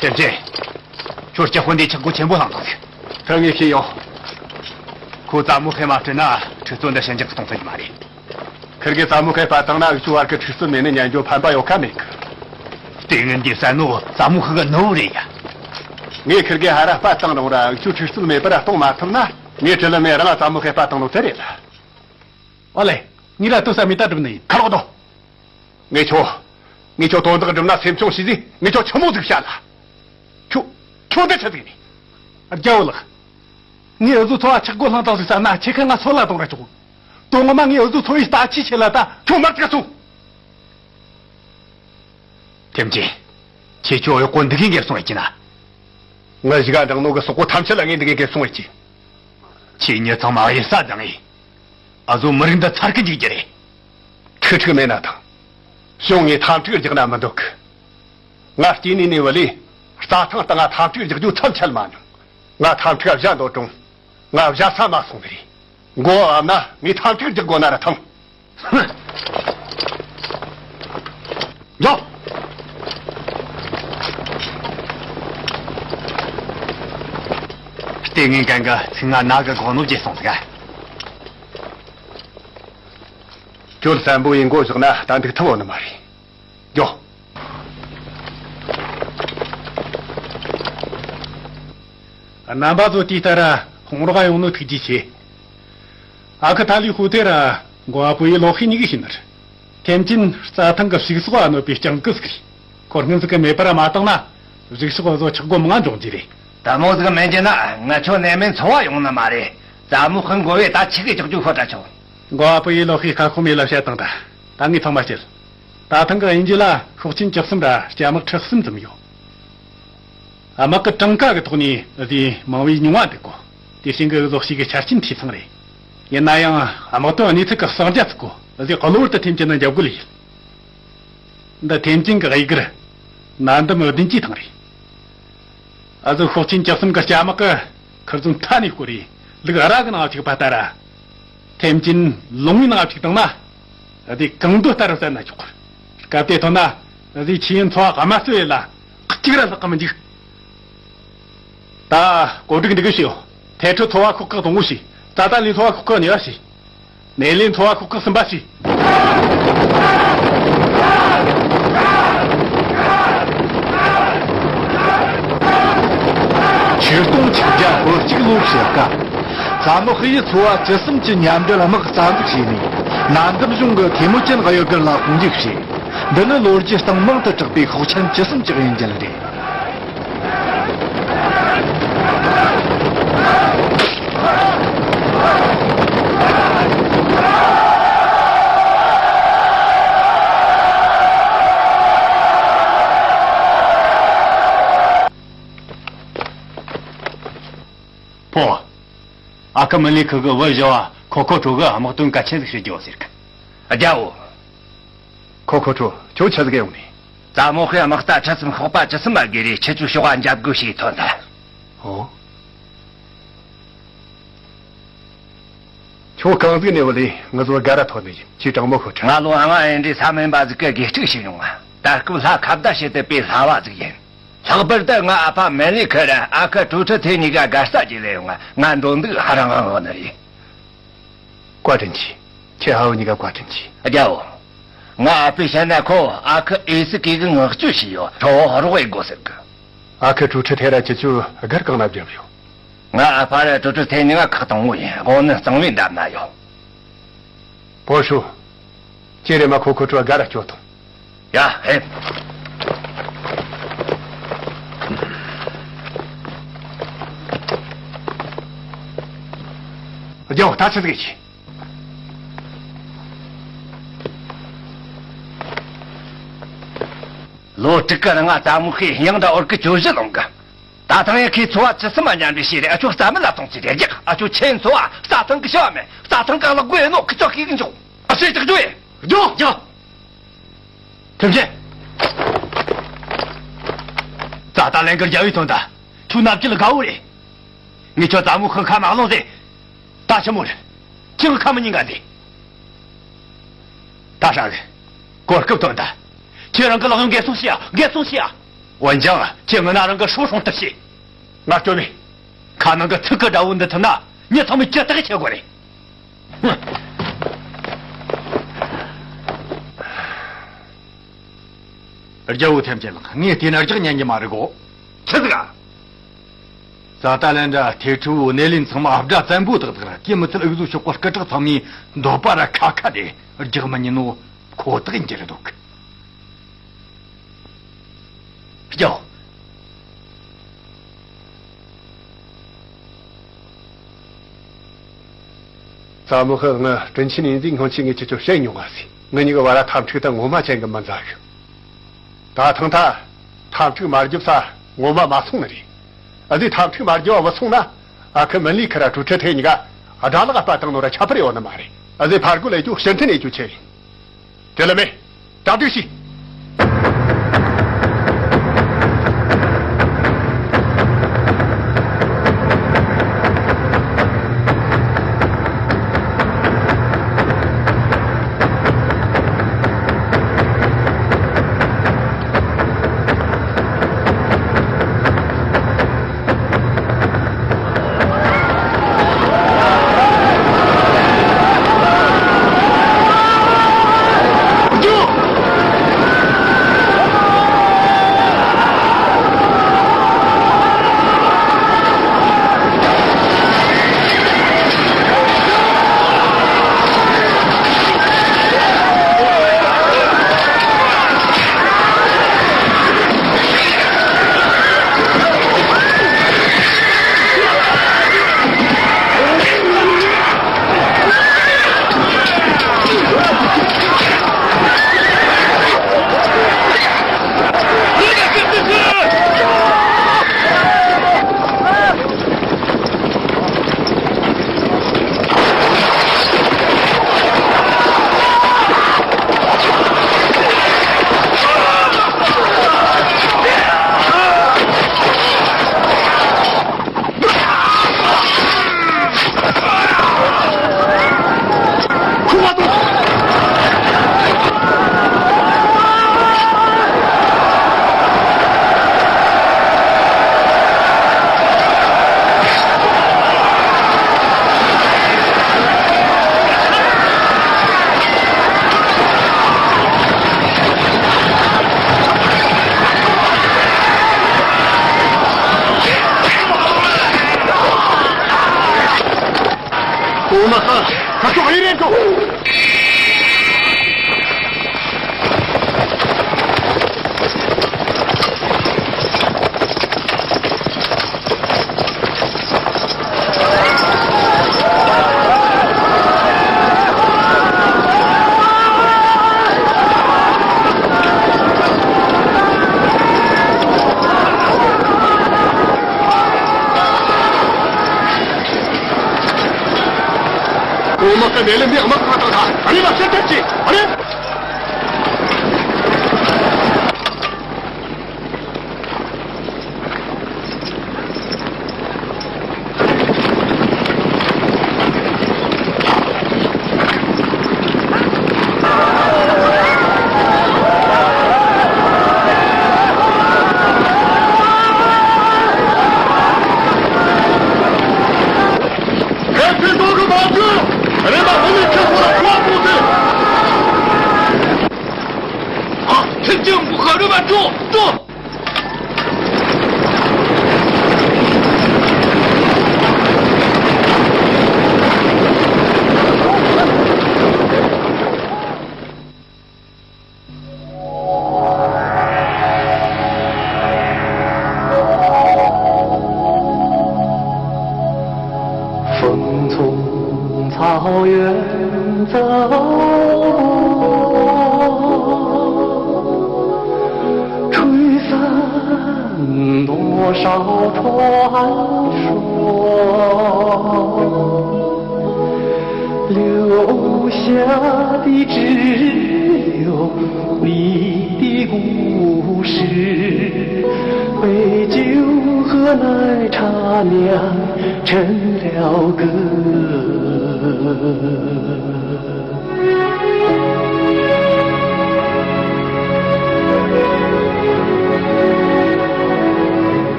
ཐེམ་ཆེན། ཁྱོད་སྐྱ་དཔོན་འདིའི་ཆག་སྒོ་ཆེན་པོ་བསླངས་དང་ཟིག་ད་ངས་ཤེས་ཡོང་། ཁོ་ཙ་མོ་ཧེ་མ་སྤྲད་ན་ཁྲི་གཙོ་འདི་ཞི་འཇགས་གཏོང་ཐུབ་ཀྱི་མ་རེད། ཁིར་གེ་ཙ་མོ་ཧེ་སྤར་བཏང་ན་འུ་ཆོ་བར་གི་འཁྲུག་རྩོད་མེད་ནི་ཉན་རྒྱུ་ཕན་པ་ཡོད་ཁ་མེད་གི། ལྟས་ངན་འདི་བསད་ནོ་ཙ་མོ་ཧི་གི་ནུ་བོ་རེད་ཡ། ངས་ཁིར་གེ་ཧ་ར་སྤར་བཏང་རུང་ར་འུ་ཆོ་འཁྲུག་རྩོད་མེད་པར་གཏོང་མ་ཐུབ་ན། ངས་དྲི་ལན་མེད་རང་ཙ་མོ་ཧེ་སྤར་བཏང་ནོ་དེ་རེད་ལ། ཨོ་ལེ། ངས་ར་ལྟོས་ས་མེད་ད་སྒྲུབ་ནི་ཡིན། ཁ་རོག་དོ། ངས་ཁྱོ། ངས་ཁྱོ་དོན་དག་སྒྲུབ་ན་སེམས་ཆུང་བྱོས་ཟེར། ངས་ཁྱོ་ཆི་མོ་ཟིག་བཤད་ལ། ཁྱོ། ཁྱོ་འདི་ཆི་ཟིག་ནི། རྒྱལ་བོ་ལགས། ངས་འུ་ཚོའི་འཚོ་བ་ཆག་སྒོ་བསླངས་བཏང་ཟིག་བསམ་ན་ཁྱེད་ཁ་ང་སོད་ལ་གཏོང་ར་ཆོག་དོན་ངོ་མ་ངས་འུ་ཚོའི་འཚོ་བའི་ལྟ་ཅི་བྱེད་ལ་ད་ཁྱོ་མར་ཅིག་སོང་། ཐེམ་ཅེ། ཁྱེད་ཁྱོ་གཡོག་པོ་འདི་གིས་འགེབས་སོང་ཡོད་ཀྱི་ན། ངའི་གཞིས་ཀ་འབྲང་ནོ་གི་སོག་པོ་ཐམས་ཅད་ལ་ངས་འདི་གིས་འགེབས་སོང་ཡོད་ཀྱི། ཁྱེད་མྱི་ཚང་མ་གཡུལ་ས་བཏང་ངས། ཨ་ཟོ་མི་རིགས་འདི་ཚར་གི་འཇུག་རྒྱུ་རེད། ཁྲིག་ཁྲིག་མེད་ན་ཐང་། གཞུང་ངས་འཐབ་འཁྲུག་རྒྱག་ན་མི་འདོད་གི། ང་སྐྱེས་ནས་ནས་བུ་ལས་རྩྭ་ཐང་སྟེང་ང་འཐབ་འཁྲུག་རྒྱག་རྒྱུ་མཚམས་ཆད་མ་མྱོང་། ང་འཐབ་འཁྲུག་ག་བཞག་འདོད་རུང་། ང་བཞག་ས་མ་སོང་ནི་རེད། མགོ་བ་བབས་ན་ངས་འཐབ་འཁྲུག་རྒྱག་དགོས་ན་ར་ཐང་། ཧུམ། འགྲོ། ལྟས་ངན་གན་གི་ཚིག་ང་ན་གི་གོ་ནོ་བརྗེད་སོང་ཟིག་ཁྱོད་བཙན་པོ་ཡིན་མགོ་བཞག་ན་ད་འདུག་ཐུབ་བོ་ནི་མ་རེད། འགྲོ། རྣམ་པ་ཚོ་དེའི་ལྟར་ཧོང་རོགས་ཡོང་ནོ་ཐུགས་རྗེ་ཆེ། ཨ་ཁུ་ཐ་ལི་ཧུ་ཐེ་ར་མགོ་བ་པོ་ཡི་ལོ་ཧི་གཉིས་ཀྱི་ཤི་ནར། ཐེམ་ཅིན་རྩྭ་ཐང་གི་ཕྱུགས་ཟོག་གནོད་པའི་སྤྱང་ཀི་ཟིག་རེད། ཁོ་སྔོན་ཟིག་གི་མེད་པར་མ་བཏང་ན་ཕྱུགས་ཟོག་བཟོ་ཆག་སྒོ་མང་འབྱུང་རྒྱུ་རེད། དེ་མོ་ཟིག་མེད་རྒྱུ་ན་ང་ཆོ་ནད་མེད་འཚོ་བ་ཡོང་ནི་མ་རེད། ཙ་མོ་ཧི་མགོ་བས་ད་ཆི་གི་ཅོག་ཅོག་ཤོར་ར་ཆོག་མགོ་བ་པོ་ཡི་ལོ་ཧི་ཁ་ཁོ་མེད་ལ་བཤད་བཏང་ད། ད་ངས་ཚང་མ་བཤད། ད་ཐེངས་གི་དབྱིན་ཇི་ལ་ཤོག་ཆེན་བཅུ་གསུམ་ར་སྐྱ་དམག་ཁྲི་གསུམ་ཙམ་ཡོད། དམག་གི་གྲངས་ཀ་གི་ཐོག་ནས་བཟོས་མང་བའི་མྱོང་བ་འདུག་གོ། དེ་བཞིན་གི་བཟོ་ཤེས་ཀྱི་ཆ་རྐྱེན་འཐུས་ཚང་རེད། ཡིན་ན་ཡང་དམག་དོན་གནས་ཚུལ་གི་གསང་རྒྱ་ཚུགས་གོ། བཟོས་གློ་བུར་དུ་ཐེམ་ཅིན་ན་འཇབ་རྒོལ་ཡིན། འདི་ཐེམ་ཅིན་གི་དབྱི་གར་ནད་འདམ་བདུན་གྱི་ཐང་རེད། ཨ་ཟོ་ཤོག་ཆེན་བཅུ་གསུམ་གི་སྐྱ་དམག་གི་ཁིར་ཚོ་མཐའ་ནས་བསྐོར་རེ་ལུག་ར་གི་ནང་བཅུག་པ་ལྟར། ཐེམ་ཅིན་ལུང་བའི་ནང་བཅུག་བཏང་ན། དེ་གང་འདོད་ལྟར་བསད་ན་ཆོག་གི། སྐབས་དེ་ཐོན་ན་དེ་ཆི་ཡན་འཚོ་བ་དམའ་གཙོ་ཡིན་ལ་གཅིག་ར་ལྷག་གི་མི་འཇུག་ད་བཀོད་སྒྲིག་འདི་གི་ཞུ། ཐེ་ཁྲི་འཚོ་བ་ཤོག་ཁག་དང་པོ་ཞུས། ཙ་ཏ་ལི་འཚོ་བ་ཤོག་ཁག་གཉིས་པ་ཞུས། ནེ་ལིན་འཚོ་བ་ཤོག་ཁག་གསུམ་པ་ཞུས། ཆོས་སྟོང་ཆིག་བརྒྱ་དགུ་བཅུ་གཅིག་ལོའི་ཕྱེད་ཀ། ཙ་མོ་ཧི་ཡི་ཚོ་བ་བཅུ་གསུམ་གྱི་མཉམ་འབྲེལ་དམག་རྩ་འཛུགས་བྱས་ནས། ནན་ཏན་གཞུང་གི་ཐེ་མུ་ཅིན་གཡུལ་རྒར་ལ་དཔུང་འཇུག་བྱས། འདི་ནི་ལོ་རྒྱུས་སྟེང་མང་དུ་གྲགས་པའི་ཤོག་ཆེན་བཅུ་གསུམ་གྱི་དབྱིན་ཇི་རེད། ཕོ། ཨ་ཁུ་མི་ལི་ཁི་གི་བུ་བཞི་བ་ཁོ་ཁོ་ཁྲོ་གི་དམག་དོན་གལ་ཆེན་ཟིག་ཞུ་རྒྱུ་ཟེར་གི། རྒྱལ་བོ། ཁོ་ཁོ་ཁྲོ་ཁྱོད་ཆི་ཟིག་ཡོང་ནས། ཙ་མོ་ཧི་དམག་རྟ་ཁྲི་གསུམ་ཤོག་པ་བཅུ་གསུམ་མ་བརྒལ་རེ་ཁྱེད་ཚོའི་ཤོག་པ་འཇབ་དགོས་ཞེས་ཐོན་ཐལ། ཨོ། ཁྱོད་གང་ཟིག་ནས་བུད་ལས་ང་ཚོར་དགའ་ར་ཐོབ་ནི་ཡིན། ཁྱེད་དྲང་མོ་ཤོད་དྲ། ང་ལོ་ལྔ་ཡིན་དུས་ས་སྨན་པ་ཟིག་གིས་དགེ་ཕྲུག་བྱས་མྱོང་ང་། ད་སྐབས་ལྷ་ཁ་བརྡ་བྱེད་དུ་པའི་ལྷ་བ་ཟིག་ཡིན། ལྷག་པར་དུ་ང་ཨ་ཕ་མེ་ལི་ཁི་ར་ཨ་ཁུ་ཀྲུའུ་ཁྲི་ཐེ་གཉིས་ཀ་དགའ་རྩ་བྱས་ལས་ཡོང་ང་། ང་འགྲོ་འདུག་ཧ་རང་ཧང་ཧང་ནི་རེད། བཀའ་དྲིན་ཆེ། ཁྱེད་ཨ་བུ་གཉིས་ཀ་བཀའ་དྲིན་ཆེ། རྒྱལ་བོ། ང་ཨ་ཕས་བཤད་ན་ཁོ་ཨ་ཁུ་ཨེ་སི་ཀེ་གི་མངགས་བཅོལ་བྱས་ཡོད། ཁྲོ་བོ་རོགས་ཡེ་དགོས་ཟེར་གི། ཨ་ཁུ་ཀྲུའུ་ཁྲི་ཐེ་ར་ཁྱེད་ཚོས་སྒར་གང་ན་བརྒྱབ་ཡོད། ང་ཨ་ཕ་ར་ཀྲུའུ་ཁྲི་ཐེ་གཉིས་ཀ་ཁག་དང་པོ་ཡིན། དགོང་ནི་གཙང་བོའི་འདབས་ན་ཡོད། པོ་ཧྲུ། ཁྱེད་རེམ་མ་ཁོ་ཁོ་ཁྲོ་སྒར་ར་སྐྱོད་དང་། ཡ་ཧེ། རྒྱལ་བོ་ད་ཆི་ཟིག་བྱེད། ལོ་དྲུག་གི་རིང་ང་ཙ་མོ་ཧིས་གཡང་འདྲ་འོར་གི་གྱོད་གཞི་ལངས་གི། ད་ཐེངས་ཡང་ཁོས་ཚོ་བ་བཅུ་གསུམ་མ་ཉམས་པའི་ཤེས་རེད། ཨ་ཆོ་རྩ་མེད་ལ་གཏོང་རྩིས་རེད། རྒྱག་ཨ་ཆོ་ཁྱེད་ཚོ་བ་རྩྭ་ཐང་གི་བྱ་བ་མེད། རྩྭ་ཐང་གང་ལ་དགོས་ནོ་ཁི་ཆོ་ཁི་གི་འཇོག་ཨ་ཆོས་ཐག་གཅོད་ཡེ། འཇོག་འཇོག་ཐེམ་ཅིན། རྩྭ་ཐང་ལེན་གི་རྒྱལ་བའི་དོན་དག་ཁྱོད་ནམ་ཁྱེད་ལ་དགའ་བོ་རེད། ངས་ཁྱོད་ཙ་མོ་ཧི་ཁ་མ་ལོངས་ཏེ། ད་ཆི་མོ་རེད། ཁྱེད་ཁ་མི་ཉན་ག་འདི། ད་ཧྲ་གི། གོ་སྐབས་ཐོན་ད། ཁྱེད་རང་གི་ལག་ཡོང་འགེབས་སྲུང་བྱེད་ཡ། འགེབས་སྲུང་བྱེད་ཡ། འོན་ཀྱང་ཁྱེད་ངི་ན་རང་གི་ཧྲོ་སྲུང་ཐུབ་བྱེད། ང་སྐྱོན་མེད། ཁ་ནང་གི་ཚིག་གི་དགྲ་བོ་འདི་ཐུབ་ན་མྱི་ཚང་མས་ཇི་ལྟར་བྱེད་དགོས་རེད། རྒྱལ་བོ་ཐེམ་ཅིན་ལགས། ངས་བལྟས་ན་རྒྱག་ཉན་གྱི་མ་རེད་གོ། ཆི་ཟིག་ཨ། རྩྭ་ཐང་ལེན་དྲ་ཐེ་ཁྲི་བོ་ནེ་ལིན་ཚང་མ་ཨབ་དྲ་བཙན་པོ་ཏག་ཏག་ར། དེ་མི་ཚད་འུ་ཚོ་ཤོག་པ་སྐུ་དྲག་ཚང་མའི་འདོད་པ་ར་ཁ་ཁ་དེ་རྒྱག་མི་ཉན་ནོ་ཁོ་ཐག་ཡིན་གྱི་རེད་འདུག་རྒྱོ། ཙ་མོ་ཧི་ང་དྲིན་ཆེན་ཡིན་ཟིག་སྔོན་ཆད་ངས་ཁྱེད་ཚོ་བཤད་མྱོང་བ་ཟིག་ངེད་གཉིས་ཀྱི་བར་ལ་འཐབ་འཁྲུག་དང་ངོ་མ་ཅན་གྱི་མི་མཛའ་གི། ད་ཐེངས་ད་འཐབ་འཁྲུག་མ་བརྒྱབ་ས་ངོ་མ་མ་སོང་ནི་རེད། ཨ་ཟི་འཐབ་འཁྲུག་མ་བརྒྱབ་བ་བུད་སོང་ན་ཨ་ཁུ་མི་ལི་ཁི་ར་ཀྲུའུ་ཁྲི་ཐེ་གཉིས་ཀ་དགྲ་ལག་པ་བཏང་ནོ་ར་ཁྱད་པར་ཡོད་ནི་མ་རེད། ཨ་ཟི་ཕར་རྒོལ་ལས་རྒྱུ་ཕྱིར་འཐེན་ཡེ་རྒྱུ་ཆེ་ཡིན། དེ་ལ་མེད། གྲ་སྒྲིག་བྱོས། ཁ་ཤོག་ཨེ་རེད་འགྲོ། ཁོ་མ་ཁ་ནས་ལས་མི་དམག་ཁ་ཐག་ཐག་ཨ་ནི་ལ་ཤ་ཐབས་ཅིག་ཨ་ནི། ཁྱེད་ཚོས་འགྲོ་གི་མ་བྱུང་། རེམ་པ་མི་ནི་ཁྱེད་ཚོ་ལ་ཁུ་བ་སྤྲོད་དེ། ཨ། ཁྱེད་ཚོས་འགོ་ཁ་རུ་མ་འགྲོ་འགྲོ།